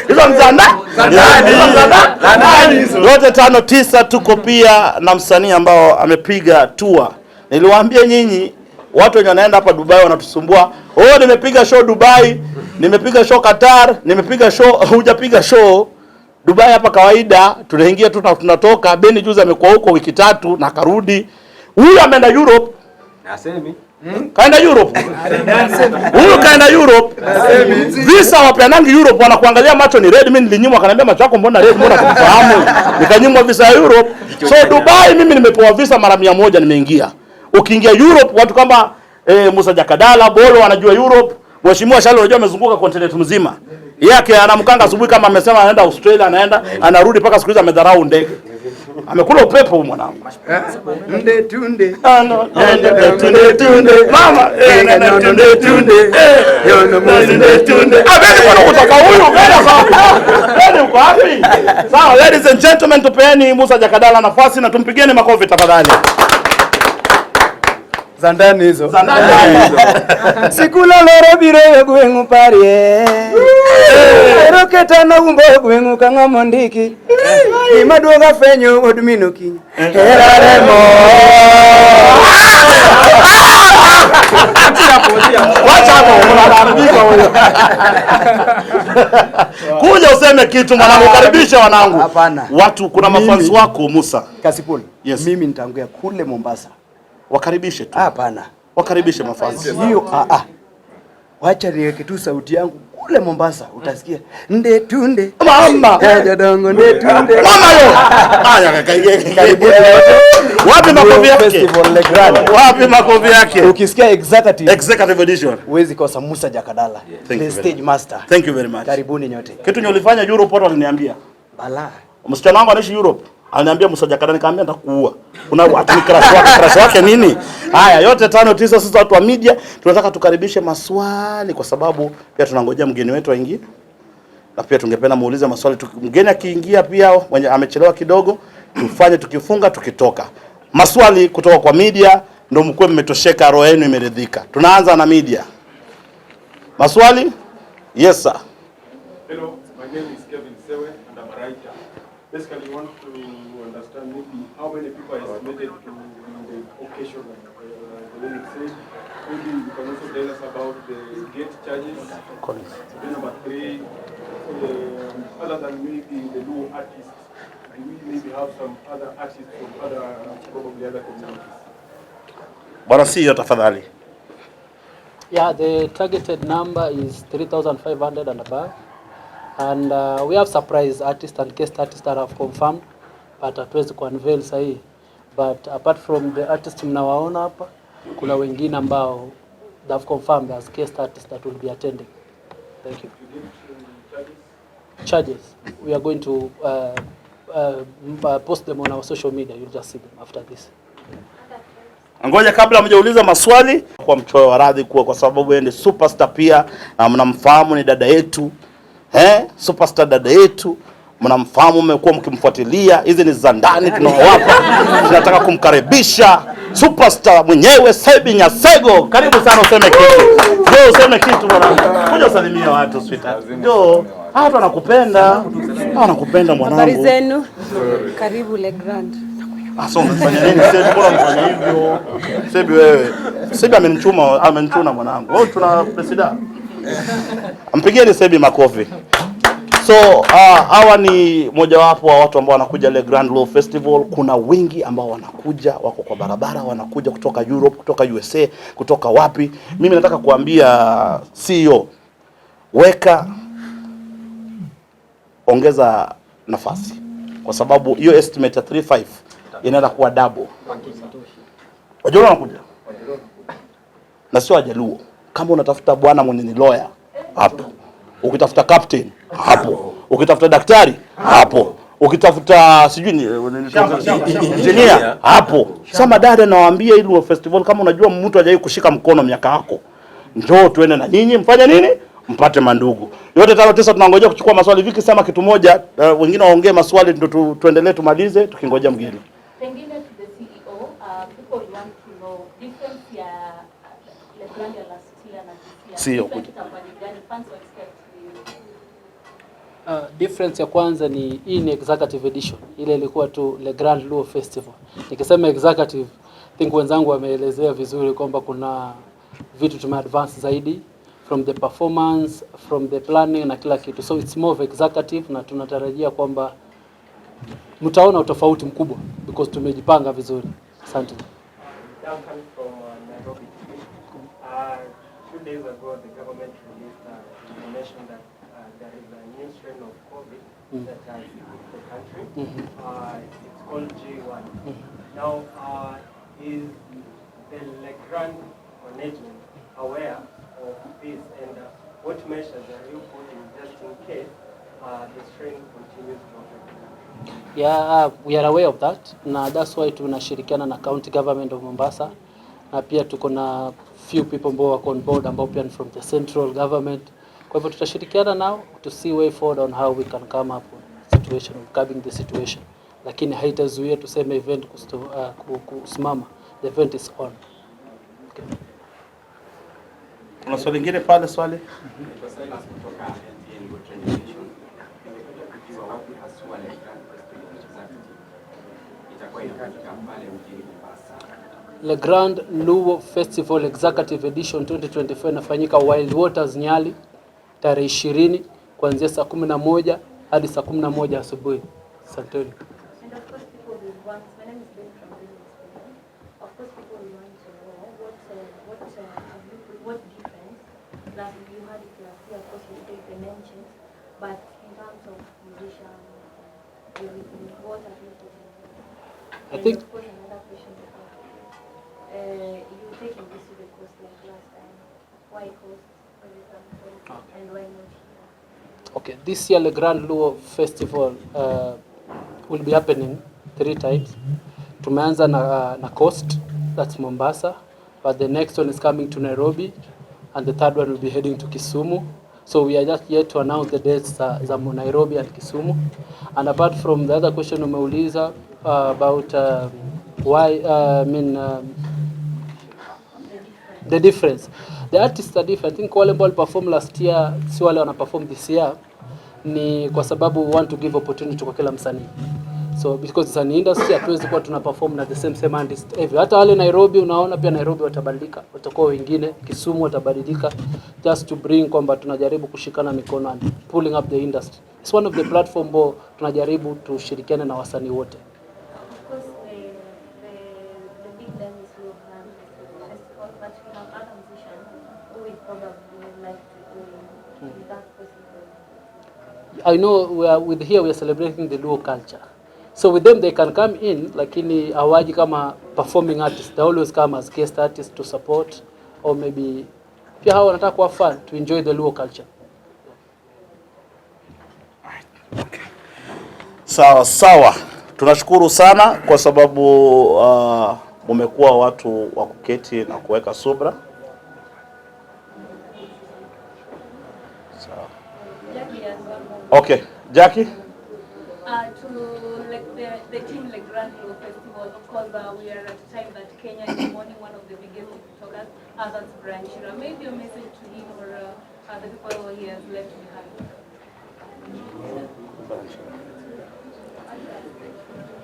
Hizo mzanda? Hizo mzanda? Yote 5 9 tuko pia na msanii ambao amepiga tour. Niliwaambia nyinyi watu wenye wanaenda hapa Dubai wanatusumbua. Oh, nimepiga show Dubai, nimepiga show Qatar, nimepiga show. Hujapiga show Dubai hapa kawaida, tunaingia tu tunatoka. Beni juzi amekuwa huko wiki 3 na karudi. Huyu ameenda Europe.
Nasemi.
Kaenda Europe. Huyu kaenda Europe. Visa wapeanangi Europe, wanakuangalia macho ni red. Mimi nilinyimwa, akaniambia macho yako mbona red, mbona tukufahamu? Nikanyimwa visa ya Europe. So Dubai mimi nimepewa visa mara 100 nimeingia. Ukiingia Europe watu kama Musa Jakadala, Bolo wanajua Europe. Mheshimiwa Shalo unajua amezunguka continent mzima. Yake anamkanga asubuhi kama amesema anaenda Australia, anaenda, anarudi mpaka siku hizi amedharau ndege. Amekula upepo huyu mwanangu.
Nde tunde.
Tunde tunde. Mama, tunde tunde. Tunde tunde. Ah, beni bwana kutoka huyu, beni sawa. Beni uko wapi? Sawa, ladies and gentlemen, tupeeni Musa Jakadala nafasi na tumpigeni makofi tafadhali.
Za ndani hizo.
Za ndani hizo.
Sikula loro biro e gweng'u parie. Ero ketano umbo e gweng'u ka ng'ama ondiki. Gima duogo afwenyo od min okinyi. Hera remo.
Wacha hapo, unaharibika wewe. Kuja useme kitu mwanangu, karibisha wanangu.
Hapana.
Watu kuna mafans wako Musa.
Kasipul.
Yes.
Mimi nitaongea kule Mombasa.
Wakaribishe tu.
Hapana.
Wakaribishe mafans.
Hiyo Wacha niweke tu sauti yangu kule Mombasa utasikia nde tunde.
Mama.
Jadongo nde tunde.
Mama yo. Haya
Karibuni wote.
Wapi makofi yake?
Festival Le Grand.
Wapi makofi yake?
Ukisikia executive
Executive edition.
Huwezi kosa Musa Jakadala.
Thank
The
you very
stage master.
Thank you very much.
Karibuni nyote.
Kitu nye ulifanya Europe watu waliniambia.
Bala.
Msichana wangu anaishi Europe. Aliniambia Musa Jakadala, nikamwambia nitakuua. Kuna watu ni crush wake nini? Haya yote 5 9, sisi watu wa media tunataka tukaribishe maswali kwa sababu pia tunangojea mgeni wetu aingie. Na pia tungependa muulize maswali mgeni akiingia pia mwenye amechelewa kidogo tufanye tukifunga tukitoka. Maswali kutoka kwa media ndio mkuwe mmetosheka, roho yenu imeridhika. Tunaanza na media. Maswali? Yes sir.
Hello, my name is Kevin Sewe and I'm a writer. Basically, we want to understand maybe how many people are estimated to be in the occasion, the way you said. Maybe you can also tell us about the gate charges. Then number 3, other than maybe the Luo artists, do we maybe have some other artists from other, probably other communities?
Bwana CEO tafadhali.
Yeah, the targeted number is 3,500 and above. And we have surprise artists and guest artists that have confirmed, but hatuwezi kuunveil sahi. But apart from the artists mnawaona hapa, kuna wengine ambao they have confirmed as guest artists that will be attending. Thank you. Charges. We are going to post them on our social media. You'll just see them after this.
Ngoja kabla hamjauliza maswali kwa mchoyo wa radhi kwa sababu yeye ni superstar pia na mnamfahamu ni dada yetu. Superstar dada yetu mnamfahamu, mmekuwa mkimfuatilia. Hizi ni za ndani tunawapa. Tunataka kumkaribisha superstar mwenyewe Sebi Nyasego. Karibu sana, useme kitu. Njoo useme kitu mwanangu. Kuja usalimie watu sweetheart. Njoo. Watu wanakupenda. Wanakupenda mwanangu.
Habari zenu. Karibu Le Grand.
Asa unafanya nini Sebi? Mbona unafanya hivyo? Sebi wewe. Sebi amenichuna mwanangu. Wewe tuna president. Mpigieni Sebi makofi. So hawa ni mojawapo wa watu ambao wanakuja Le Grand Luo Festival. Kuna wengi ambao wanakuja, wako kwa barabara, wanakuja kutoka Europe, kutoka USA, kutoka wapi. Mimi nataka kuambia CEO, weka, ongeza nafasi. Kwa sababu hiyo estimate ya 35 inaenda kuwa double. Wajaluo wanakuja. Na sio Wajaluo. Kama unatafuta bwana mwenye ni lawyer, hapo. Ukitafuta captain, hapo. Ukitafuta daktari, hapo. Ukitafuta sijui ni engineer, hapo. Sasa dada, nawaambia hili festival, kama unajua mtu hajawahi kushika mkono miaka yako, njoo tuende na nyinyi mfanye nini? Mpate mandugu. Yote 5 9 tunangojea kuchukua maswali. Viki sema kitu moja, wengine waongee maswali ndio tuendelee tumalize tukingojea mgeni.
Pengine to the CEO, people want to know difference ya Le Grand ya last year na this year.
CEO.
Difference ya kwanza ni hii ni executive edition. Ile ilikuwa tu Le Grand Luo Festival. Nikisema executive, think wenzangu wameelezea vizuri kwamba kuna vitu tume advance zaidi from the performance, from the planning na kila kitu. So it's more of executive na tunatarajia kwamba mtaona utofauti mkubwa because tumejipanga vizuri. Asante.
Duncan from Nairobi. 2 days ago the government released information that there is a new strain of COVID that has hit the country. It's called J1. Now, is the Le Grand management aware of this, and what measures are you putting just in case
The strain continues to affect the country.
Yeah, we are aware of that na that's why tunashirikiana na county government of Mombasa na pia tuko na few people ambao wako on board ambao pia ni from the central government. Kwa hivyo tutashirikiana nao to see way forward on how we can come up with situation, curbing the situation, lakini haitazuia tuseme event kusimama. The event is on.
Kuna swali lingine pale, swali?
Naitwa Silas kutoka NTN Luo Trending Nation. Ningependa kujua wapi haswa Le Grand Festival Executive itakuwa inafanyika pale mjini Mombasa.
Le Grand Luo Festival Executive Edition 2024 inafanyika Wild Waters Nyali tarehe 20 kuanzia saa 11 hadi saa 11 asubuhi. Asanteni.
And of course, people will want. My name is Ben from Business Women. Of course, people will want to know what have you put, what difference last you had it last year. Of course, you said the name change, but in terms of musicians, everything, what have you put in?
I
And
think
of course, another question is you taking this to the coast like last time. Why coast, for example, and why not here?
Okay, this year Le Grand Luo Festival will be happening three times. Tumeanza na Coast, that's Mombasa, but the next one is coming to Nairobi and the third one will be heading to Kisumu. So we are just yet to announce the dates za Nairobi and Kisumu. And apart from the other question umeuliza about why, I mean, the difference. The artists are different. I think wale ambao waliperform last year si wale wana perform this year, ni kwa sababu we want to give opportunity kwa kila msanii. So because it's an industry, hatuwezi kuwa tuna perform na the same same artist every. Hata wale Nairobi, unaona pia Nairobi watabadilika, watakuwa wengine, Kisumu watabadilika, just to bring kwamba tunajaribu kushikana mikono and pulling up the industry. It's one of the platform ambao tunajaribu tushirikiane na wasanii wote.
Of course, the big name is Luo Grand Festival, but we have other musicians who will probably like to join. Is that possible?
I know we are with here we are celebrating the Luo culture. So with them they can come in, lakini hawaji kama performing artists. They always come as guest artists to support or maybe pia hao wanataka kuwa fun to enjoy the Luo culture.
Sawa sawa, tunashukuru sana kwa sababu mumekuwa watu wa kuketi na kuweka subra. Sawa.
Jackie has one more.
Okay, Jackie?
To like the team Le Grand Luo Festival, of course, we are at a time that Kenya is mourning one of the biggest TikTokers, that's Brian Chira. Maybe a message to him or the people he has left behind.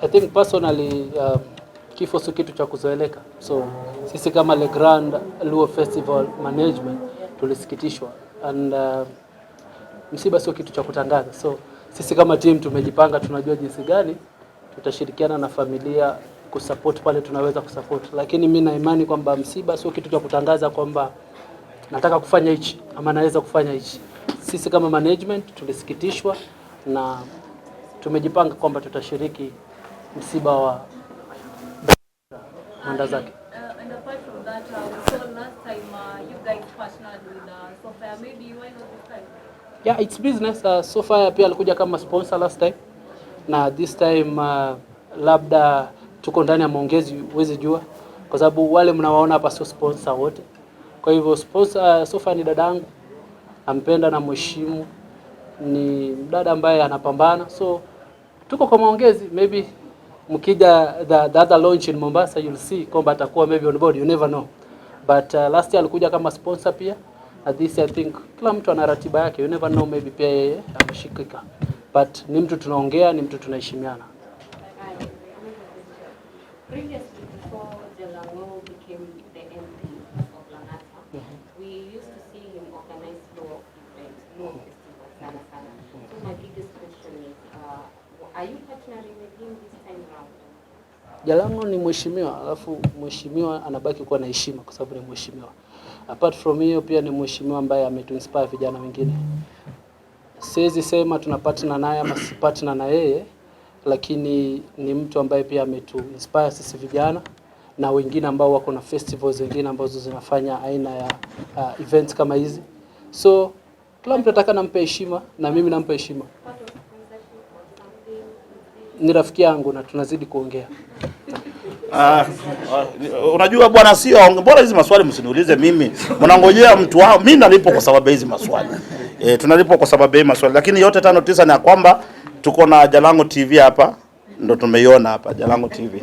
I think personally kifo si kitu cha kuzoeleka. So sisi kama Le Grand Luo Festival Management tulisikitishwa and msiba sio kitu cha kutangaza. So sisi kama team tumejipanga, tunajua jinsi gani tutashirikiana na familia kusupport pale tunaweza kusupport, lakini mi na imani kwamba msiba sio kitu cha kutangaza kwamba nataka kufanya hichi ama naweza kufanya hichi. Sisi kama management tulisikitishwa na tumejipanga kwamba tutashiriki msiba wa mwenda zake.
And apart from that, we saw last time you guys partnered with Sofia. Maybe why not this time?
Yeah, it's business. Sofia pia alikuja kama sponsor last time na this time labda tuko ndani ya maongezi, huwezi jua, kwa sababu wale mnawaona hapa sio sponsor wote. Kwa hivyo sponsor, Sofia ni dadangu, nampenda na mheshimu, ni mdada ambaye anapambana, so tuko kwa maongezi, maybe mkija the other launch in Mombasa you'll see kwamba atakuwa maybe on board, you never know. But last year alikuja kama sponsor pia na this year I think kila mtu ana ratiba yake, you never know, maybe pia yeye ameshikika, but ni mtu tunaongea, ni mtu tunaheshimiana.
Previously, before Jalango became the MP of Lang'ata, we used to see him organize Luo events, Luo festival, sana sana. So my biggest question is, are you partnering with him this time round?
Jalango ni mheshimiwa, alafu mheshimiwa anabaki kuwa na heshima kwa sababu ni mheshimiwa. Apart from hiyo, pia ni mheshimiwa ambaye ametuinspire vijana wengine. Siwezi sema tuna partner naye ama si partner na yeye, lakini ni mtu ambaye pia ametu inspire sisi vijana na wengine ambao wako na festivals wengine ambazo zinafanya aina ya events kama hizi. So kila mtu ataka nampe heshima na mimi nampa heshima.
Part
Ni rafiki yangu na tunazidi kuongea.
Unajua bwana, sio mbona hizi maswali msiniulize mimi. Mnangojea mtu wao, mimi nalipo kwa sababu hizi maswali. Tunalipo kwa sababu hii maswali. Lakini yote 5 9 ni ya kwamba tuko na Jalango TV hapa, ndo tumeiona hapa Jalango TV.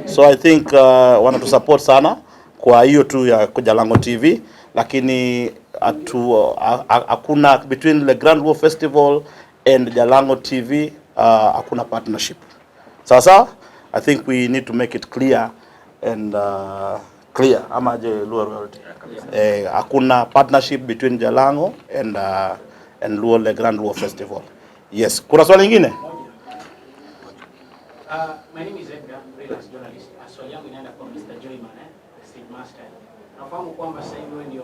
So I think wanatusupport sana kwa hiyo tu ya Jalango TV, lakini hakuna between the Grand Luo Festival and Jalango TV, hakuna partnership. Sasa I think we need to make it clear and clear ama je, Luo Royalty? Hakuna partnership between Jalango and Luo Le Grand Luo Festival. Yes, kuna swali lingine?
My name is Edgar, freelance journalist. Swali yangu inaenda kwa Mr. Joyman, the stage master. Nafahamu kwamba sasa hivi wewe ndio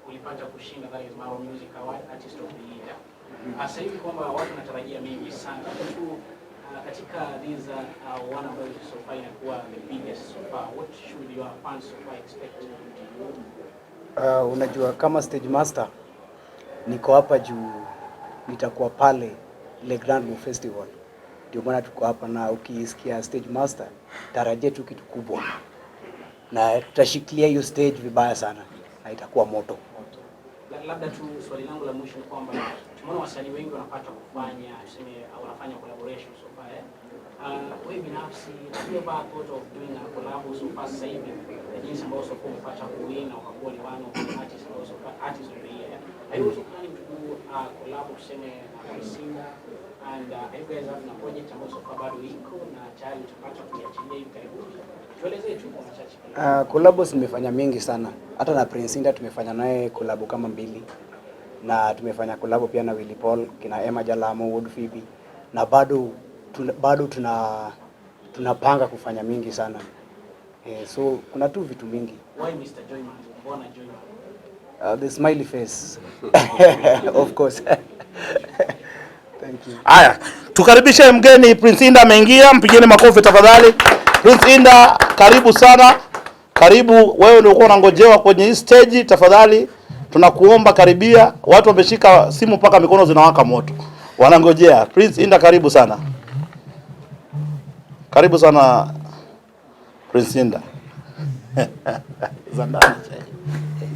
ulipata kushinda, that is Maro Music Award Artist of the Year. Sasa hivi kwamba watu wanatarajia mengi sana kuhusu katika these one ambayo so far inakuwa the biggest so far. What should your fans so far expect?
Unajua kama stage master niko hapa juu nitakuwa pale Le Grand Luo Festival, ndio maana tuko hapa, na ukisikia stage master tarajia tu kitu kubwa, na tutashikilia hiyo stage vibaya sana na itakuwa moto.
Labda tu swali langu la mwisho ni kwamba tumeona wasanii wengi wanapata kufanya, tuseme, wanafanya collaboration so far, eh. Wewe binafsi, have you ever thought of doing a collab so far sasa hivi, na jinsi ambavyo so far umepata kuwin na ukakuwa ni one of the artists ambao so far artist of the year? Are you also planning to do a collab, tuseme, na Prince Indah, and are you guys having a project ambayo so far bado iko na tayari utapata kuiachilia hivi karibuni? Tuelezee tu kwa machache.
Collabos nimefanya mingi sana, hata na Prince Indah tumefanya naye collabo kama mbili, na tumefanya collabo pia na Willy Paul, kina Emma Jalamo, Wood Phoebe, na bado tunapanga kufanya mingi sana. So kuna tu vitu mingi.
Why Mr. Joyman? Mbona Joyman?
The smiley face, of course. Thank you.
Haya, tukaribishe mgeni Prince Indah ameingia, mpigeni makofi tafadhali. Prince Indah, karibu sana. Karibu, wewe ndio ulikuwa unangojewa kwenye hii stage, tafadhali tunakuomba karibia. Watu wameshika simu mpaka mikono zinawaka moto, wanangojea. Prince Indah, karibu sana, karibu sana Prince Indah. Za ndani,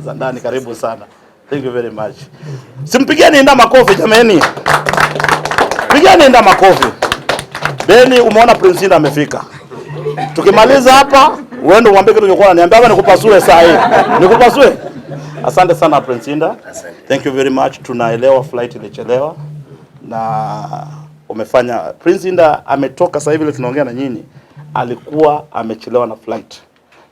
za ndani, karibu sana. Thank you very much. Simpigeni Indah makofi jameni. Pigeni Indah makofi. Beni, umeona Prince Indah amefika. Tukimaliza hapa, uende umwambie kitu ulikuwa unaniambia hapa, nikupasue saa hii. Nikupasue. Asante sana Prince Indah. Thank you very much. Tunaelewa flight ilichelewa na umefanya. Prince Indah ametoka sasa hivi, ile tunaongea na nyinyi, alikuwa amechelewa na flight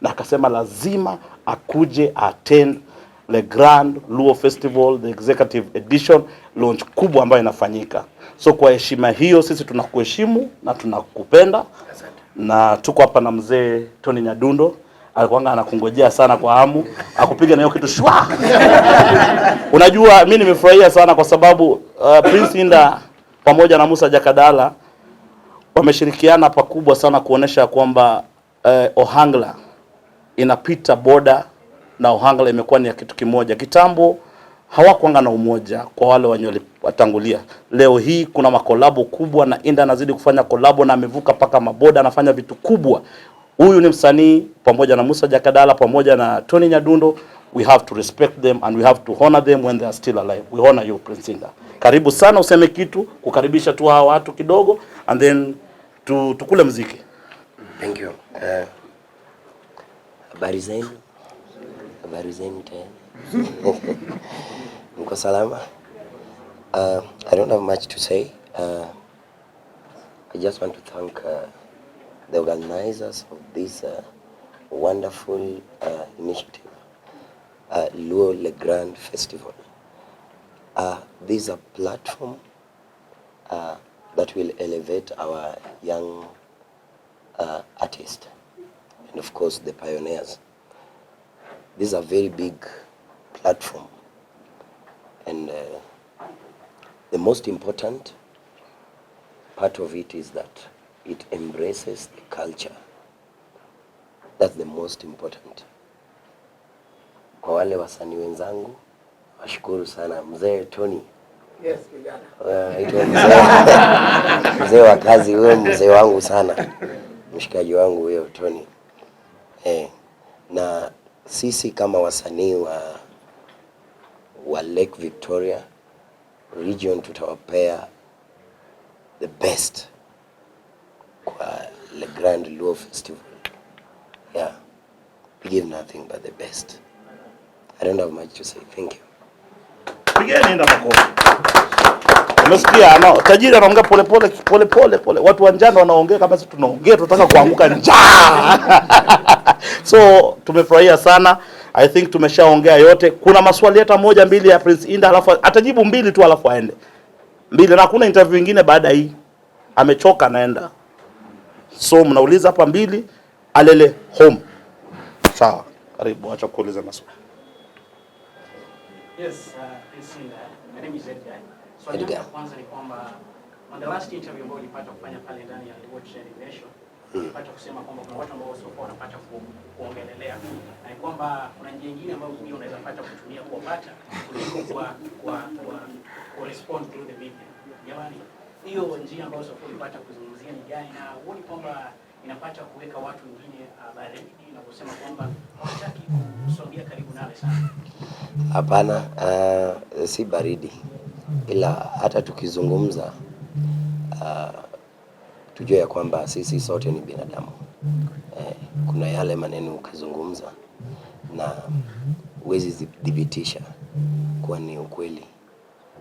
na akasema lazima akuje attend Le Grand Luo Festival, the executive edition launch kubwa ambayo inafanyika. So kwa heshima hiyo sisi tunakuheshimu na tunakupenda na tuko hapa na mzee Tony Nyadundo, alikuwa anakungojea sana kwa hamu akupiga na hiyo kitu shwa. Unajua mi nimefurahia sana kwa sababu Prince Indah pamoja na Musa Jakadala wameshirikiana pakubwa sana kuonesha kwamba Ohangla inapita boda na Ohangla imekuwa ni ya kitu kimoja. Kitambo hawakuanga na umoja kwa wale wenye watangulia. Leo hii kuna makolabo kubwa na Indah anazidi kufanya kolabo na amevuka paka maboda, anafanya vitu kubwa. Huyu ni msanii pamoja na Musa Jakadala pamoja na Tony Nyadundo. We have to respect them and we have to honor them when they are still alive. We honor you, Prince Indah. Karibu sana, useme kitu kukaribisha tu hawa watu kidogo and then tukule mziki.
Thank you. Habari zenu? Habari zenu tena. Mko salama? I don't have much to say. I just want to thank the organizers of this wonderful initiative, Luo Le Grand Festival. This is a platform that will elevate our young artists and of course the pioneers. This is a very big platform, and the most important part of it is that it embraces the culture. That's the most important. Kwa wale wasanii wenzangu, washukuru sana mzee Tony.
Yes, kijana.
Aitwa mzee. Mzee wa kazi huyo, mzee wangu sana, mshikaji wangu huyo Tony. Eh, na sisi kama wasanii wa Lake Victoria region tutawapea the best kwa Le Grand Luo Festival. Yeah, we give nothing but the best. I don't have much to say. Thank you.
Pigeni Indah makofi. Umesikia no, tajiri anaongea pole pole pole pole pole. Watu wa njano wanaongea kama sisi tunaongea tunataka kuanguka njaa. So tumefurahia sana. I think tumeshaongea yote. Kuna maswali hata moja mbili ya Prince Indah, alafu atajibu mbili tu alafu aende. Mbili, na hakuna interview nyingine baada hii. Amechoka, anaenda. So mnauliza hapa mbili, alele home. Sawa. Karibu, acha kuuliza maswali.
Yes, Prince Indah. My name is Edgar. Swali langu la kwanza ni kwamba on the last interview ambayo ulipata kufanya pale ndani ya Luo Trending Nation, ulipata kusema kwamba kuna watu ambao wasiokuwa wanapata kuongelelea, na ni kwamba kuna njia nyingine ambayo pia unaweza pata kutumia kuwapata kuliko kwa respond through the media. Jamani, hiyo njia ambayo sasa ulipata kuzungumzia ni gani, na huoni kwamba inapata kuweka watu wengine baridi na kusema kwamba hawataki kusogea karibu nawe sana?
Hapana, si baridi, ila hata tukizungumza tujue ya kwamba sisi sote ni binadamu. Kuna yale maneno ukizungumza na huwezi thibitisha kuwa ni ukweli.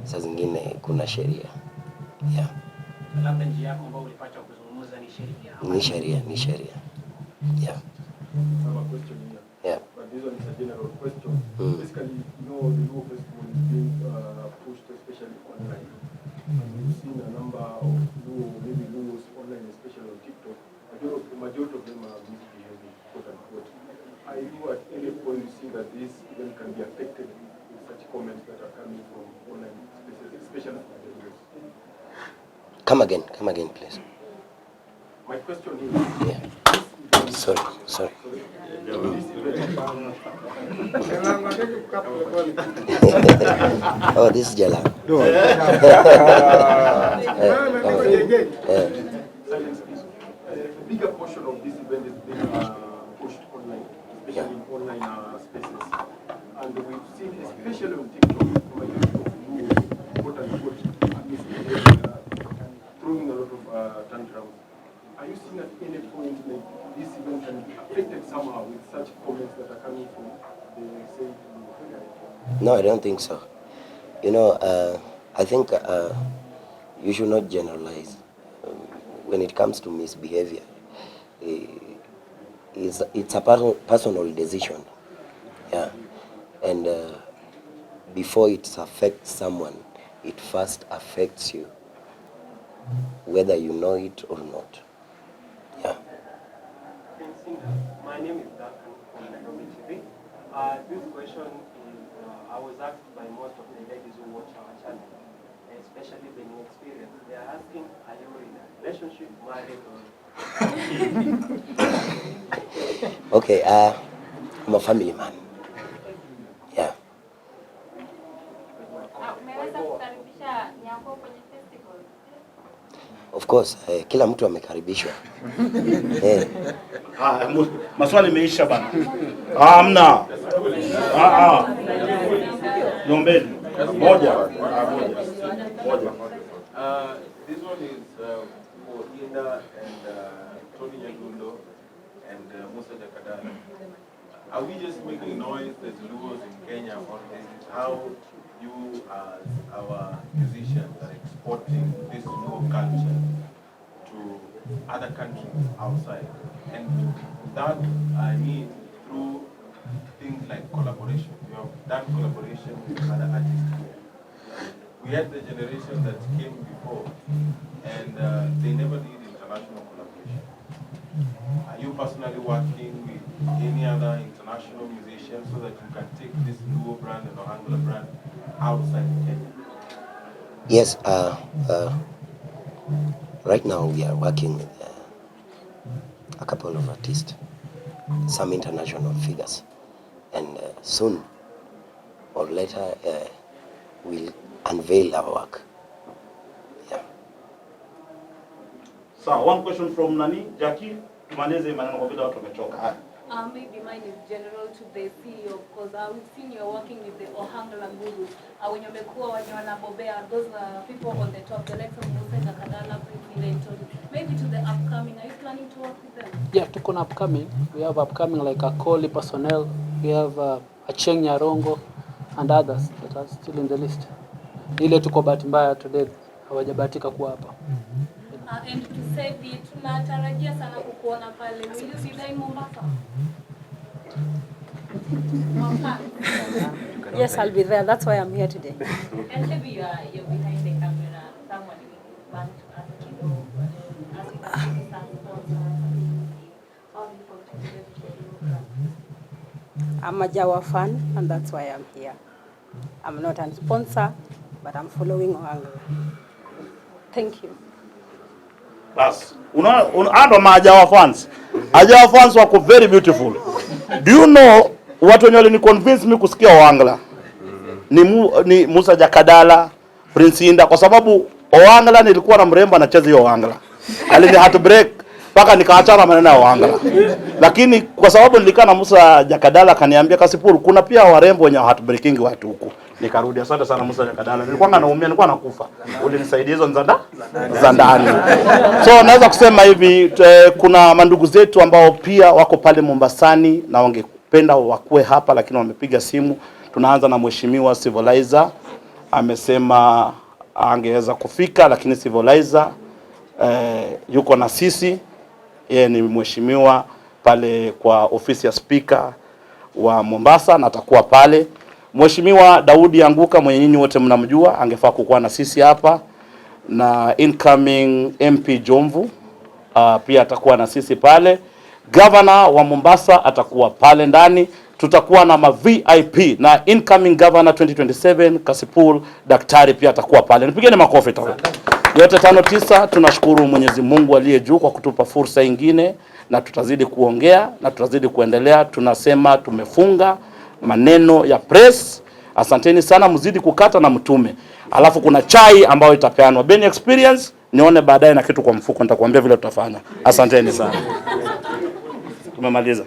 Saa zingine kuna sheria, yeah.
Labda njia yako ambayo ulipata kuzungumza ni sheria ama
Ni sheria, ni sheria, yeah.
I have a question here.
Yeah.
But this one is a general question. Basically, the Luo Festival is being pushed especially online. And we've seen a number of Luo, maybe Luos online, especially on TikTok. Majority of them are misbehaving, quote unquote. Are you at any point you see that this event can be affected with such comments that are coming from online spaces, especially from the Luos?
Come again, please.
My question is,
Yeah. Sorry, sorry.
This event,
Oh, this is Jalang'o.
No.
Eh.
Silence, please. A bigger portion of this event is being pushed online, especially in online spaces. And we've seen, especially on TikTok, the majority of Luos, quote unquote, are misbehaving, throwing a lot of tantrums. Are you seeing at any point like this event can be affected somehow with such comments that are coming from the say Luo?
No, I don't think so. I think you should not generalize. When it comes to misbehavior, it's a personal decision. Yeah. And before it affects someone, it first affects you, whether you know it or not. Yeah.
Prince Indah, my name is Duncan from Nairobi TV. This question is, I was asked by most of the ladies who watch our channel, especially the new experience. They are asking, are you in a relationship, married, or...
Okay, I'm a family man. Yeah.
Umeweza kukaribisha Nyako kwenye festival?
Of course, kila mtu amekaribishwa.
Ah, maswali imeisha bana. Ah, hamna. Ah, ah. Niombeni. Moja. Ah, moja. Moja.
This one is for Indah and Tony Nyadundo and Musa Jakadala. Are we just making noise as Luos in Kenya, or is it how you as our musicians are exporting this Luo culture to other countries outside? And that, I mean, through things like collaboration. You have done collaboration with other artists here. We had the generation that came before, and they never did international collaboration. Are you personally working with any other international musicians so that you can take this Luo brand and Ohangla brand outside Kenya?
Yes, right now we are working with a couple of artists, some international figures, and soon or later we'll unveil our work. Yeah.
Sawa, one question from nani? Jackie, tumalize maneno kwa vile watu wamechoka. Haya.
Maybe mine is general to the CEO because we've seen you're working with the Ohangla gurus. Wenye wamekuwa wenye wanabobea, those people on the top, the likes of Musa Jakadala, Prince Indah and Tony. Maybe to the upcoming, are you planning to work with them?
Yeah, tuko na upcoming. We have upcoming like Akoli personnel. We have Achieng Nyarongo and others that are still in the list. Ile tuko bahati mbaya today hawajabahatika kuwa hapa.
And to Sebi, tunatarajia sana kukuona pale. Will you be there in Mombasa? Mombasa.
Yes, I'll be there. That's why I'm here today.
And maybe you're behind the camera. Someone will want to ask you, as you some sponsors, how have you contributed to the Luo brand?
I'm a Jawa fan, and that's why I'm here. I'm not a sponsor, but I'm following Ohangla. Thank you.
Bas. Unaona ndo maajawa fans. Ajawa fans wako very beautiful. Do you know watu wenye walini convince mi kusikia Ohangla ni Musa Jakadala, Prince Indah, kwa sababu Ohangla nilikuwa na mrembo anacheza hiyo Ohangla. Alini heartbreak mpaka nikaachana maneno ya Ohangla. Lakini kwa sababu nilikaa na Musa Jakadala akaniambia Kasipul, kuna pia warembo wenye heartbreaking watu huku. Nikarudi. Asante sana Musa Jakadala. Nilikuwa naumia, nilikuwa nakufa. Ulinisaidia hizo za ndani. So naweza kusema hivi kuna mandugu zetu ambao pia wako pale Mombasani na wangependa wakuwe hapa lakini wamepiga simu. Tunaanza na Mheshimiwa Civilizer, amesema angeweza kufika lakini Civilizer yuko na sisi. Yeye ni mheshimiwa pale kwa ofisi ya speaker wa Mombasa na atakuwa pale. Mheshimiwa Daudi Anguka mwenye nyinyi wote mnamjua, angefaa kukuwa na sisi hapa, na incoming MP Jomvu pia atakuwa na sisi pale. Governor wa Mombasa atakuwa pale ndani. Tutakuwa na ma VIP na incoming governor 2027 Kasipul Daktari pia atakuwa pale. Nipigeni makofi tafadhali. Yote 5 9, tunashukuru Mwenyezi Mungu aliye juu kwa kutupa fursa ingine, na tutazidi kuongea na tutazidi kuendelea. Tunasema tumefunga maneno ya press. Asanteni sana, mzidi kukata na mtume. Alafu kuna chai ambayo itapeanwa. Ben Experience, nione baadaye na kitu kwa mfuko, nitakuambia vile tutafanya. Asanteni sana. Tumemaliza.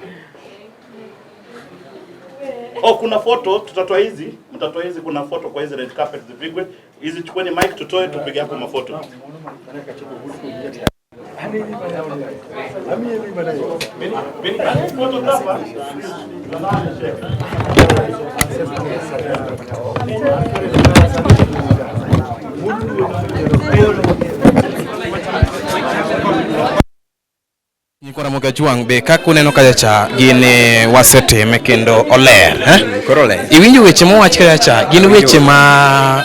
Oh, kuna photo tutatoa hizi, mtatoa hizi, kuna photo kwa hizi red carpet zipigwe. Hizi chukueni mic tutoe tupige hapo mafoto. Photographer.
Nyikwa Ramogi Ajwang' be kaka uneno kacha cha gin wasetime kendo oler, eh?
Koro oler.
Iwinjo weche mowach kacha cha gin weche ma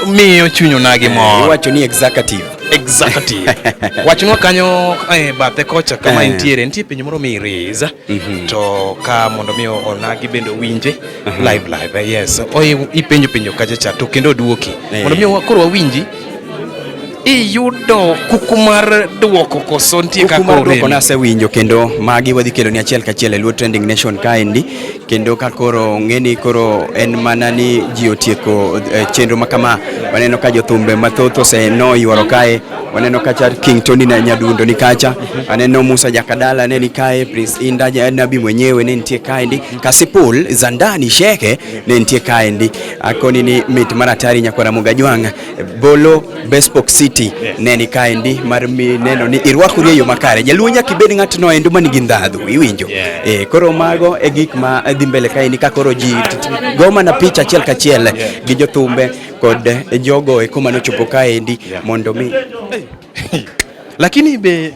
miyo chuny onagi mor.
Iwacho ni executive.
Executive. Wachnwa kanyo bathe kocha kama intiere nitie penjo moro mi raise to ka mondo mi onagi bende owinje live live, yes. Oi, ipenjo penjo kacha cha to kendo oduoki mondo mi koro wawinji iyudo kuku mar duoko koso nitie
Kuku
kaka
mar duoko
orem.
Nasewinjo kendo magi wadhi kelo ni achiel kachiel e Luo Trending Nation kaendi, kendo ka koro ng'eni koro en mana ni ji otieko chenro ma kama. Waneno ka jothumbe mathoth oseno yuoro kae, waneno kacha King Tony na Nyadundo ni kacha, aneno Musa Jakadala ne ni kae, Prince Indah Nabi mwenyewe ne nitie kaendi, Kasipul Zandani Sheke ne nitie kaendi. Akoni ni mit mar atari nyakwara Mugajwang' Bolo Bespoke City ne ni kaendi mar mi neno ni irwakori e yo makare. Jaluo nyaka ibed ng'atno endo manigi ndhadhu, iwinjo? Koro mago e gik ma dhi mbele kaendi ka koro ji go mana picha achiel kachiel gi jothumbe kod jogo eko manochopo kaendi mondo mi
Lakini be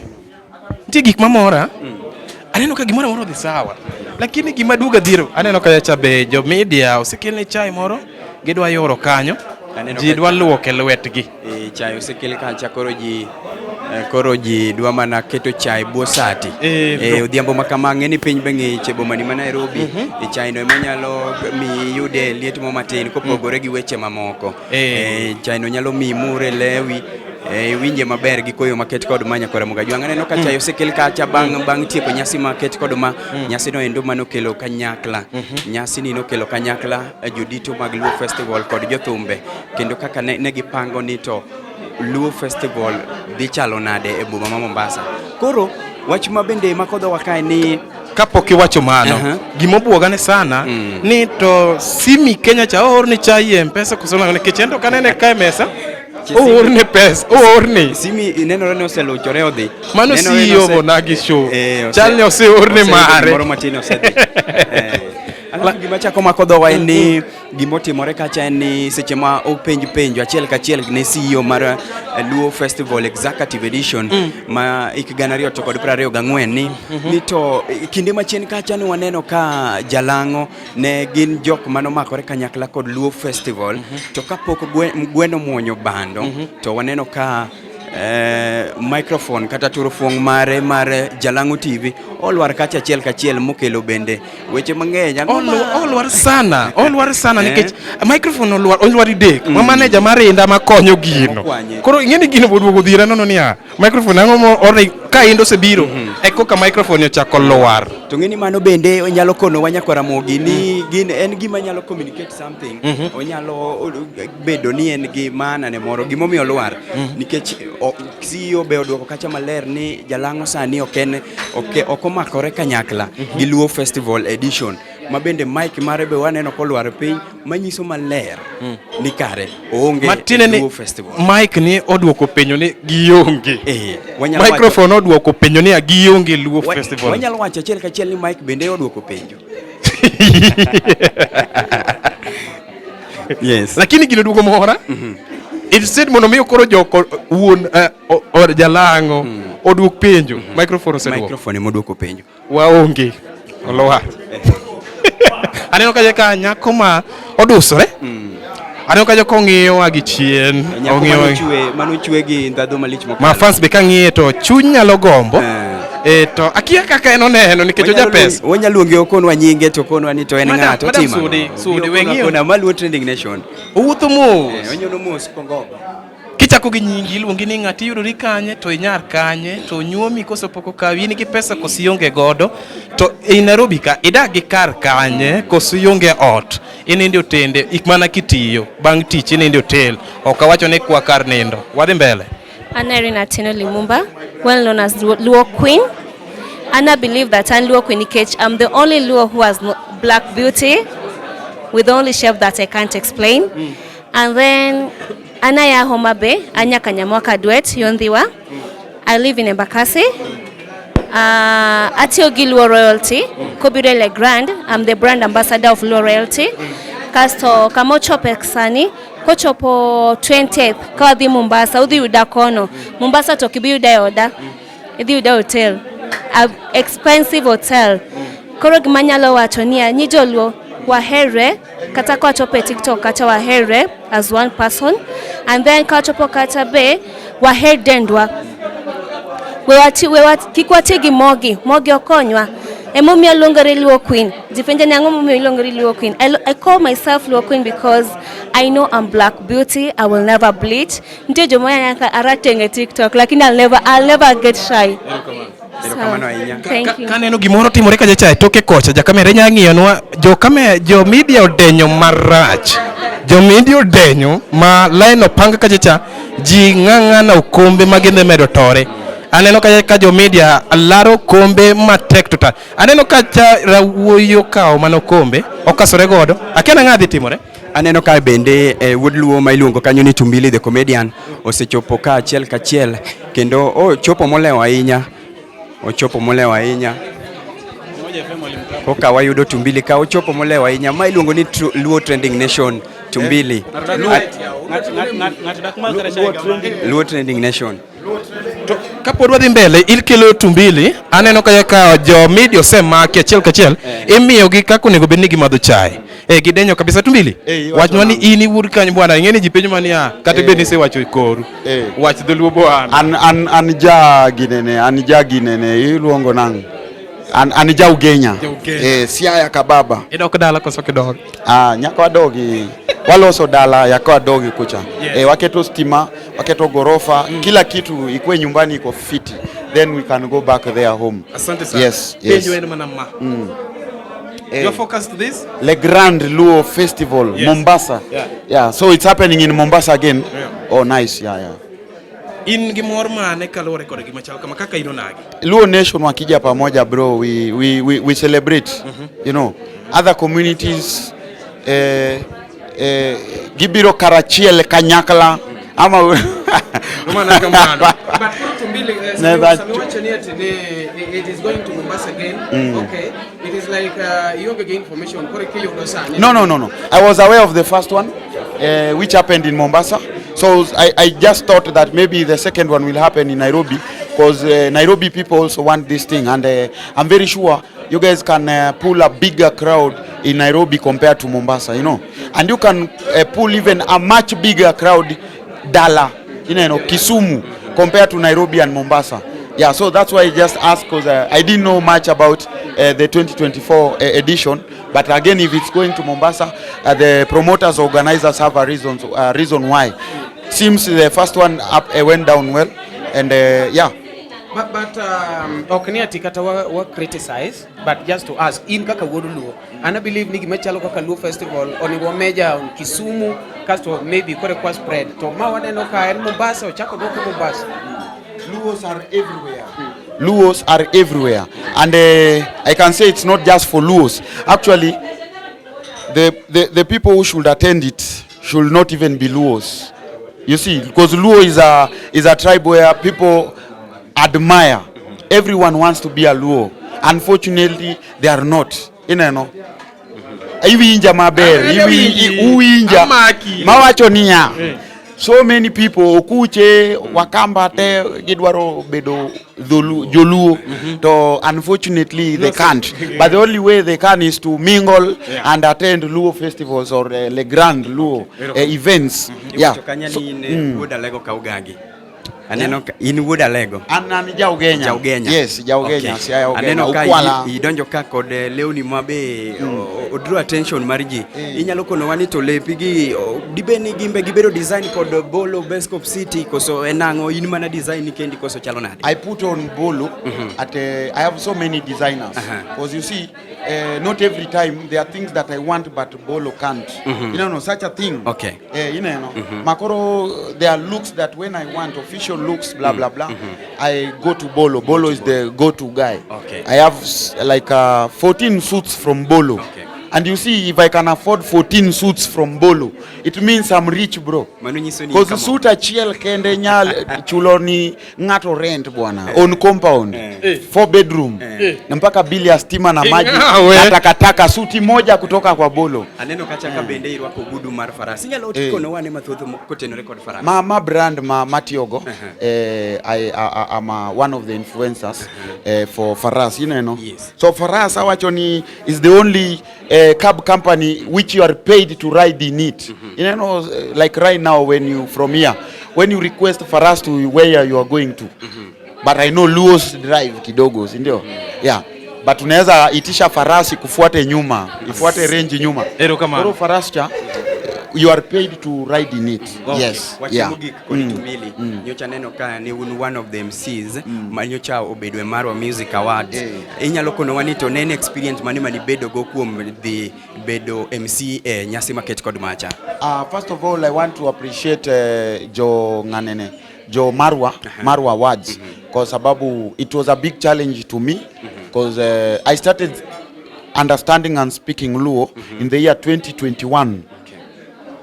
nitie gik mamora. Aneno ka gimoro amora odhi sawa, lakini gima duoga dhiro aneno ka cha be jo media osekelne chai moro gidwa yoro kanyo.
Aneno
ji dwa luoke lwetgi.
Chai osekel kacha, koro ji dwa mana keto chai bwo sati. Odhiambo ma kama ng'e ni piny be ng'ich e bomani ma Nairobi. Chai no ema nyalo miyi iyude liet mo matin kopogore gi weche mamoko. Chai no nyalo miyi mure lewi, iwinje maber gi koyo maket kod ma nyakwara Mugajwang'. Aneno ka chai osekel kacha bang' tieko nyasi maket kod ma nyasi no endo manokelo kanyakla. Nyasi ni nokelo kanyakla jodito mag Luo Festival kod jothumbe, kendo kaka ne gipango ni to Luo Festival dhi chalo nade e boma ma Mombasa. Koro wach ma bende mako dhowa kae ni
kapok iwacho mano gima obuoga ni sana ni to simi Kenya cha oorni chai e Mpesa koso nang'o nikech en to kanene ka e mesa oorne pesa oorni
simi nenore ni oseluchore odhi.
Mano
Nenore ni
CEO Monagi show. Chal ni oseorne
oseyudo
mare.
gimoro matin osedhi. Alafu gima chako mako dhowa en ni gimotimore kacha en ni seche ma openj penjo achiel kachiel ne CEO mar Luo Festival Executive Edition ma hik 2024 ni to kinde machien kacha ne waneno ka Jalang'o ne gin jok manomakore kanyakla kod Luo Festival, to kapok gweno muonyo bando to waneno ka microphone kata turufuong' mare mar Jalang'o TV olwar kacha achiel kachiel mokelo bende weche mang'eny. Ang'o
Olwar sana, olwar sana nikech microphone olwar, olwar didek ma manager mar Inda makonyo gino.
Okwanye.
Koro ing'e ni gino oduogo dhira nono niya microphone ang'o mo ori ka Inda osebiro e koka microphone ochako lwar.
To ng'e ni mano bende onyalo konowa nyakwa Ramogi ni gin en gima nyalo communicate something. Onyalo bedo ni en gi maana ne moro gimomiyo olwar nikech CEO be oduoko kacha maler ni Jalang'o sani ok en ok omakore kanyakla gi Luo Festival Edition, ma bende mic mare be waneno kolwar piny manyiso maler ni kare oonge
Matiende
e
ni
Luo Festival.
Mic ni oduoko penjo ni gionge.
Wanyalo
Microphone oduoko penjo ni gionge Luo Festival.
Wanyalo wacho achiel kachiel ni mic bende oduoko penjo. Yes.
Lakini gino duogo mora. Instead mondo mi koro joko wuon Jalang'o oduok penjo, microphone oseduoko.
Microphone ema oduoko penjo.
Waonge. Olwar. Aneno kacha ka nyako ma odusore. Aneno kacha kong'iyowa gi chien.
Nyako
Ong'iyo
manochwe gi ndhadhu malich mokalo.
Ma fans be kang'iye to chuny nyalo gombo. To akia kaka en oneno nikech oja pesa.
Wanyalo luonge okonwa nyinge to okonwa ni to en
Madam,
ng'ato
Madam
otimo.
Sudi, Sudi,
Obi
we
okonwa
ng'iyo.
kona ma Luo Trending Nation.
Owuotho mos.
Onyono mos kongogo.
Kichako gi nyingi iluongi ni ng'ati iyudori kanye to inyar kanye to nyuomi koso pok okawi in gi pesa koso ionge godo to ei Nairobi ka idak gi kar kanye koso ionge ot ininde otende ik mana kitiyo bang' tich ininde hotel ok awacho ni kwa kar nindo wadhi mbele.
Anna Irene Atieno Limumba, well known as Luo Queen. And I believe that I'm Luo Queen nikech I'm the only Luo who has black beauty with only shape that I can't explain. And then Anaya Homa Bay, Anya Kanyamwaka Duet, Yondhiwa. I live in Embakasi. Atiyo gi Luo Royalty, Kobiro Le Grand, I'm the brand ambassador of Luo Royalty. Kasto kama ochope sani, kochopo 20th ka wadhi Mombasa, udhi yuda kono. Mombasa to ok ibi yuda e oda, idhi yuda e hotel. A expensive hotel. Koro gima anyalo wacho niya, nyi joluo waherre kata ka wachopo e TikTok kata waherre as one person, and then ka wachopo kata be waher dendwa. Kik wati gi mogi, mogi okonywa. Emomiyo aluongore Luo Queen. Ji penja ni ang'o momiyo iluongori Luo Queen? I call myself Luo Queen because I know I'm black beauty. I will never bleach. Nitie joma nyaka arateng' e TikTok, lakini I'll never get shy.
Erokamano ahinya.
Thank you.
Kaneno gimoro timore kacha cha e toke kocha jakamera inya ng'iyonwa jo kame jo media odenyo marach jo media odenyo ma line opang kacha cha ji ng'ang'ana okombe ma gidhi medo tore aneno kacha ka jo media laro okombe matek to ta aneno kacha rawuoyi okawo mana okombe okasore godo akia nang'a dhi timore.
Aneno ka bende wuod Luo ma iluongo kanyo ni Tumbili the comedian osechopo ka achiel kachiel kendo ochopo molewo ahinya. Ochopo molewo ahinya. Koka wayudo Tumbili ka ochopo molewo ahinya ma iluongo ni Luo Trending Nation Tumbili. Luo Trending Nation.
Kapod wadhi mbele ikelo Tumbili aneno kacha ka jo media osemaki achiel kachiel imiyogi kaka onego bed ni gimadho chae gidenyo kabisa. Tumbili,
iwacho
wachnwa ni
nang'o?
in iwuod kany bwana ing'e ni ji penjo maniya kata bed ni isewacho koru wach dholuo bwana.
An ja ginene, an ja ginene, iluongo nang'? An ja Ugenya.
Ja Ugenya.
Siaya kababa.
Idok dala koso kidok?
Ah, nyaka wadogi. Waloso dala yako wadogi kucha.
Yes.
Waketo stima, waketo gorofa, kila kitu ikuwe nyumbani iko fiti. Then we can go back there home.
Asante sana.
Yes.
Penjo en mana ma. Your focus to this?
Le Grand Luo Festival,
Yes.
Mombasa.
Yeah.
Yeah, so it's happening in Mombasa again.
Yeah.
Oh, nice. Yeah.
In gi mor mane kaluwore kod gima chal kama kaka in onagi?
Luo Nation wakija pamoja bro, we celebrate. You know, other communities gibiro karachiel kanyakla ama
Romana kamano. But koro Tumbili,
Never
sami wacho ni ati ni it is going to Mombasa again. Okay. It is like ionge gi information koro kiyudo sani.
No. I was aware of the first one, which happened in Mombasa. So I just thought that maybe the second one will happen in Nairobi, because Nairobi people also want this thing. And I'm very sure you guys can pull a bigger crowd in Nairobi compared to Mombasa, you know. And you can pull even a much bigger crowd, Dala, Kisumu, compared to Nairobi and Mombasa. Yeah, so that's why I just asked, because I didn't know much about the 2024 edition. But again, if it's going to Mombasa, the promoters, organizers have a reason why. Seems the first one up went down well, and yeah.
But ok ni ati kata wa criticize, but just to ask, in kaka wuod Luo, and I believe ni gima chalo kaka Luo Festival onego wameja on Kisumu, kasto maybe kore kwa spread. To ma waneno ka en Mombasa, ochako duoke Mombasa.
Luos are everywhere. Luos are everywhere. And I can say it's not just for Luos. Actually, the people who should attend it should not even be Luos. You see, because Luo is a tribe where people admire. Everyone wants to be a Luo. Unfortunately, they are not. Ineno. Iwinja maber, uwinja.
Amaki.
Mawacho niya. So many people okuche wakamba te gidwaro bedo dholu, joluo to unfortunately they can't, but the only way they can is to mingle and attend Luo festivals or Le Grand Luo events, yeah.
Iwacho kanya
So,
ni in wuod Alego ka Ugagi. Aneno ka in wuod Alego.
An Jaugenya.
Jaugenya.
Yes, Jaugenya,
Okay.
Siaya Ugenya,
Aneno ka
Ukwala.
idonjo ka kod lewni ma be o draw attention mar ji. Inyalo konowa ni to lepi gi dibed ni gimbe gibedo design kod Bolo Bescop City koso en ang'o in mana design ni kendi koso chalo nade?
I put on Bolo at I have so many designers because you see, not every time there are things that I want but Bolo can't. No, such a thing. Makoro, there are looks that when I want official looks, blah blah blah, I go to Bolo. Bolo is the go-to guy. I have like 14 suits from Bolo. And you see, if I can afford 14 suits from Bolo, it means I'm rich, bro.
Mano nyiso ni
Because
kama-
suit achiel kende nyal chulo ni ng'ato rent bwana on compound four bedroom na mpaka bili ya stima na maji
Ngawe.
na takataka, suti moja kutoka kwa Bolo.
Aneno kacha ka bende irwako ogudu mar faras. Inyalo konowa ane mathoth kotenore kod faras.
Ma brand ma matiyogo, I'm one of the influencers for Faras.
Yes.
So Faras awacho ni is the only cab company which you are paid to ride in it. Like right now when you from here, when you request Faras to where you are going to. But I know Luos drive kidogo, si ndio? Yeah. But unaweza itisha farasi kufuate nyuma, ifuate range nyuma.
Erokamano.
Koro faras cha you are paid to ride in it.
Okay.
Yes.
Wach
Yeah.
mogik kod Tumbili. Nyocha neno ka ni un one of the MCs ma nyocha obedo e Marwa Music Awards. Inyalo konowa ni to ne en experience mane manibedo go kuom dhi bedo MC e nyasi maket kod macha?
First of all, I want to appreciate Jo Nganene, Jo Marwa, Marwa Awards, kwa sababu it was a big challenge to me because I started understanding and speaking Luo in the year 2021.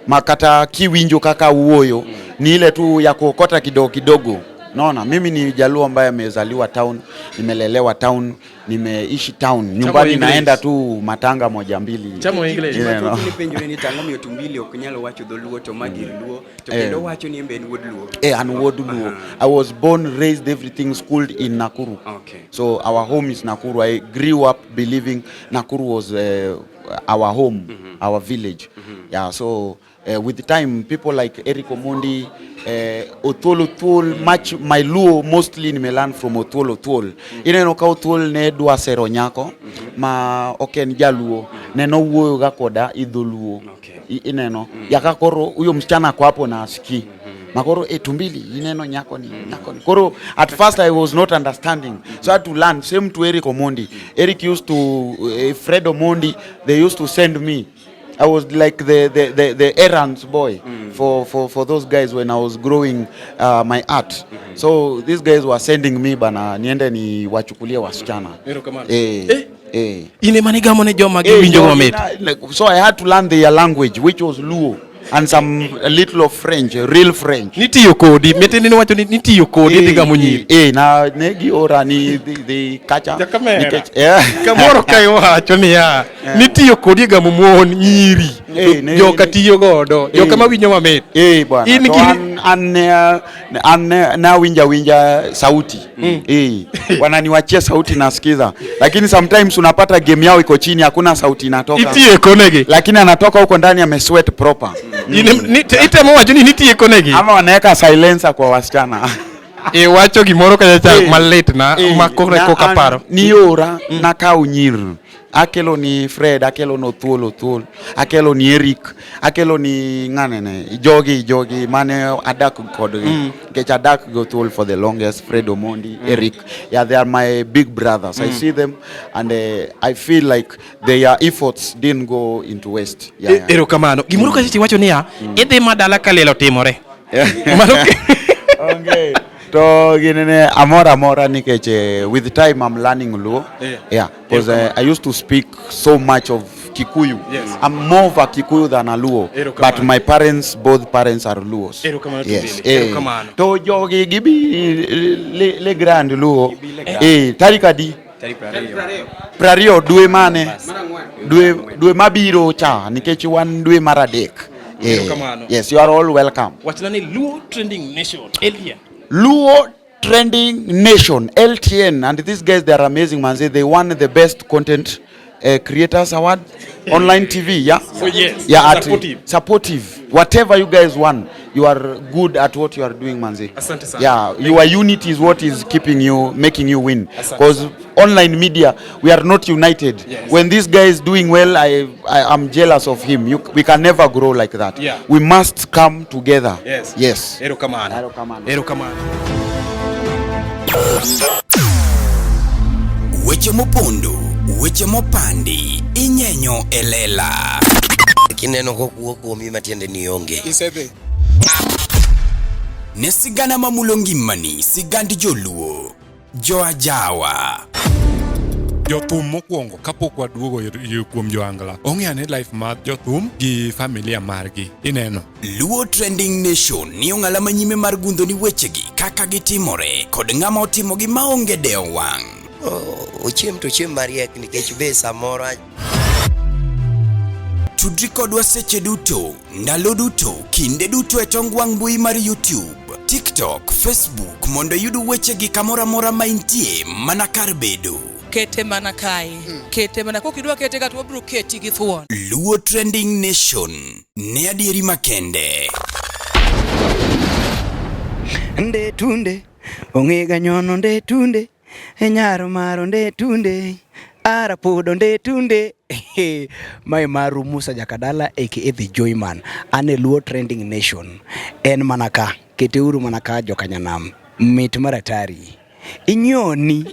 Makata kiwinjo kaka wuoyo ni ile tu ya kuokota kidogo kidogo. Naona mimi ni Jaluo ambaye amezaliwa town, nimelelewa town, nimeishi town. Nyumbani
English.
naenda tu matanga moja mbili.
Chamo English.
You know.
Ni penjore ni tang'o miyo Tumbili ok nyal wacho dholuo to ma gir Luo to kendo wacho ni en be en wuod Luo.
And wuod Luo. I was born, raised, everything, schooled in Nakuru. So our home is Nakuru. I grew up believing Nakuru was our home, our village. Yeah, so with the time, people like Eric Omondi, Othuol Othuol, much my Luo mostly nimelearn from Othuol Othuol. Ineno ka Othuol ne dwa sero nyako ma ok en jaluo, ne nowuoyo ga koda i dholuo. Ineno yaka koro huyo msichana ako hapo na asikii makoro e Tumbili ineno nyako ni nyako ni koro at first I was not understanding, so I had to learn. Same to Eric Omondi. Eric used to Fred Omondi, they used to send me I was like the errands boy for those guys when I was growing my art. So these guys were sending me bana niende ni wachukulie wasichana.
Erokamano.
Eh,
Eh?
eh.
In ema nigamo ne joma
Eh,
giwinjo
jogi
mamit.
Like, so I had to learn their language, which was Luo and some a little of French, real French.
Nitiyo kodi, metiende ni wacho ni nitiyo kodi idhi gamo nyiri.
Eh, na ne giora ni dhi kacha.
Jakamera.
Nikech eh.
Kamoro ka iwacho niya, nitiyo kodi e gamo mon nyiri.
Eh,
Joka tiyo godo, joka mawinjo mamit.
Eh, bwana.
In
To
gi
an an nawinja winja sauti. Eh, wananiwachia sauti nasikiza, lakini sometimes unapata game yao iko chini, hakuna sauti inatoka.
Itieko negi.
Lakini anatoka huko ndani amesweat proper.
Itemo wacho ni nitieko negi.
Ama wanaweka silencer kwa wasichana.
Iwacho gimoro kacha cha
Eh,
malit na
eh,
ma koro
na
koka paro.
Niora nakaw nyir akelo ni Fred, akelo ni Othuol Othuol, akelo ni Eric, akelo ni ng'anene jogi mane adak kodgi nikech adak gi Othuol for the longest, Fred Omondi, Eric, yeah, they are my big brothers. I see them and I feel like their efforts didn't go into waste. Yeah.
Erokamano. Gimoro kacha iwacho niya, idhi madala ka liel otimore. Mano
Onge. To ginene amor amora nikech with time I'm learning Luo. Yeah, because I used to speak so much of Kikuyu. I'm more of a Kikuyu than a Luo.
Erokamano.
But my parents, both parents are Luos.
Erokamano to
Yes.
Billy. Erokamano.
To jogi gibi le grand Luo. Eh, tarik adi? 20 dwe mane? Dwe mabiro cha nikech wan dwe mar adek. Eh,
Erokamano.
yes, you are all welcome.
Wachna ni Luo Trending Nation, Elia.
Luo Trending Nation, LTN, and these guys, they are amazing, man. They won the best content creators award, online TV, yeah?
Oh, yes.
Yeah, at,
Supportive.
Supportive. Whatever you guys want, you are good at what you are doing, manze.
Asante sana.
Yeah, your unity is what is keeping you, making you win.
Asante.
Because online media, we are not united.
Yes.
When this guy is doing well, I am jealous of him. We can never grow like that.
Yeah.
We must come together.
Yes.
Yes.
Erokamano.
Erokamano.
Erokamano.
Weche mopondo, weche mopandi, inyenyo e lela.
Kineno kokuo kuomi matiende ni onge.
Isedhi. Ne sigana mamulo ngimani, sigand joluo, joajawa.
Jothum mokwongo kapok waduogo kuom joangla ong'e ane life mar jothum gi familia margi ineno.
Luo Trending Nation ni ong'ala manyime mar gundho ni wechegi kaka gitimore kod ng'ama otimogi maonge dewo wang'.
Ochiem to ochiem mariek nikech be samoro
Tudri kodwa seche duto, ndalo duto, kinde duto e tong wang' mbui mar YouTube, TikTok, Facebook mondo iyud wechegi kamoro amora ma intie mana kar bedo.
Kete mana kae, kete mana kokidwa kete ka to wabiro keti gi thuon.
Luo Trending Nation ne adieri makende.
Nde tunde, ong'e ga nyono nde tunde, e nyaro maro nde tunde, ara pudo nde tunde. Mae maru Musa Jakadala aka The Joyman. An e Luo Trending Nation. En mana ka, keteuru mana ka jokanyanam. Mit maratari. Inyoni.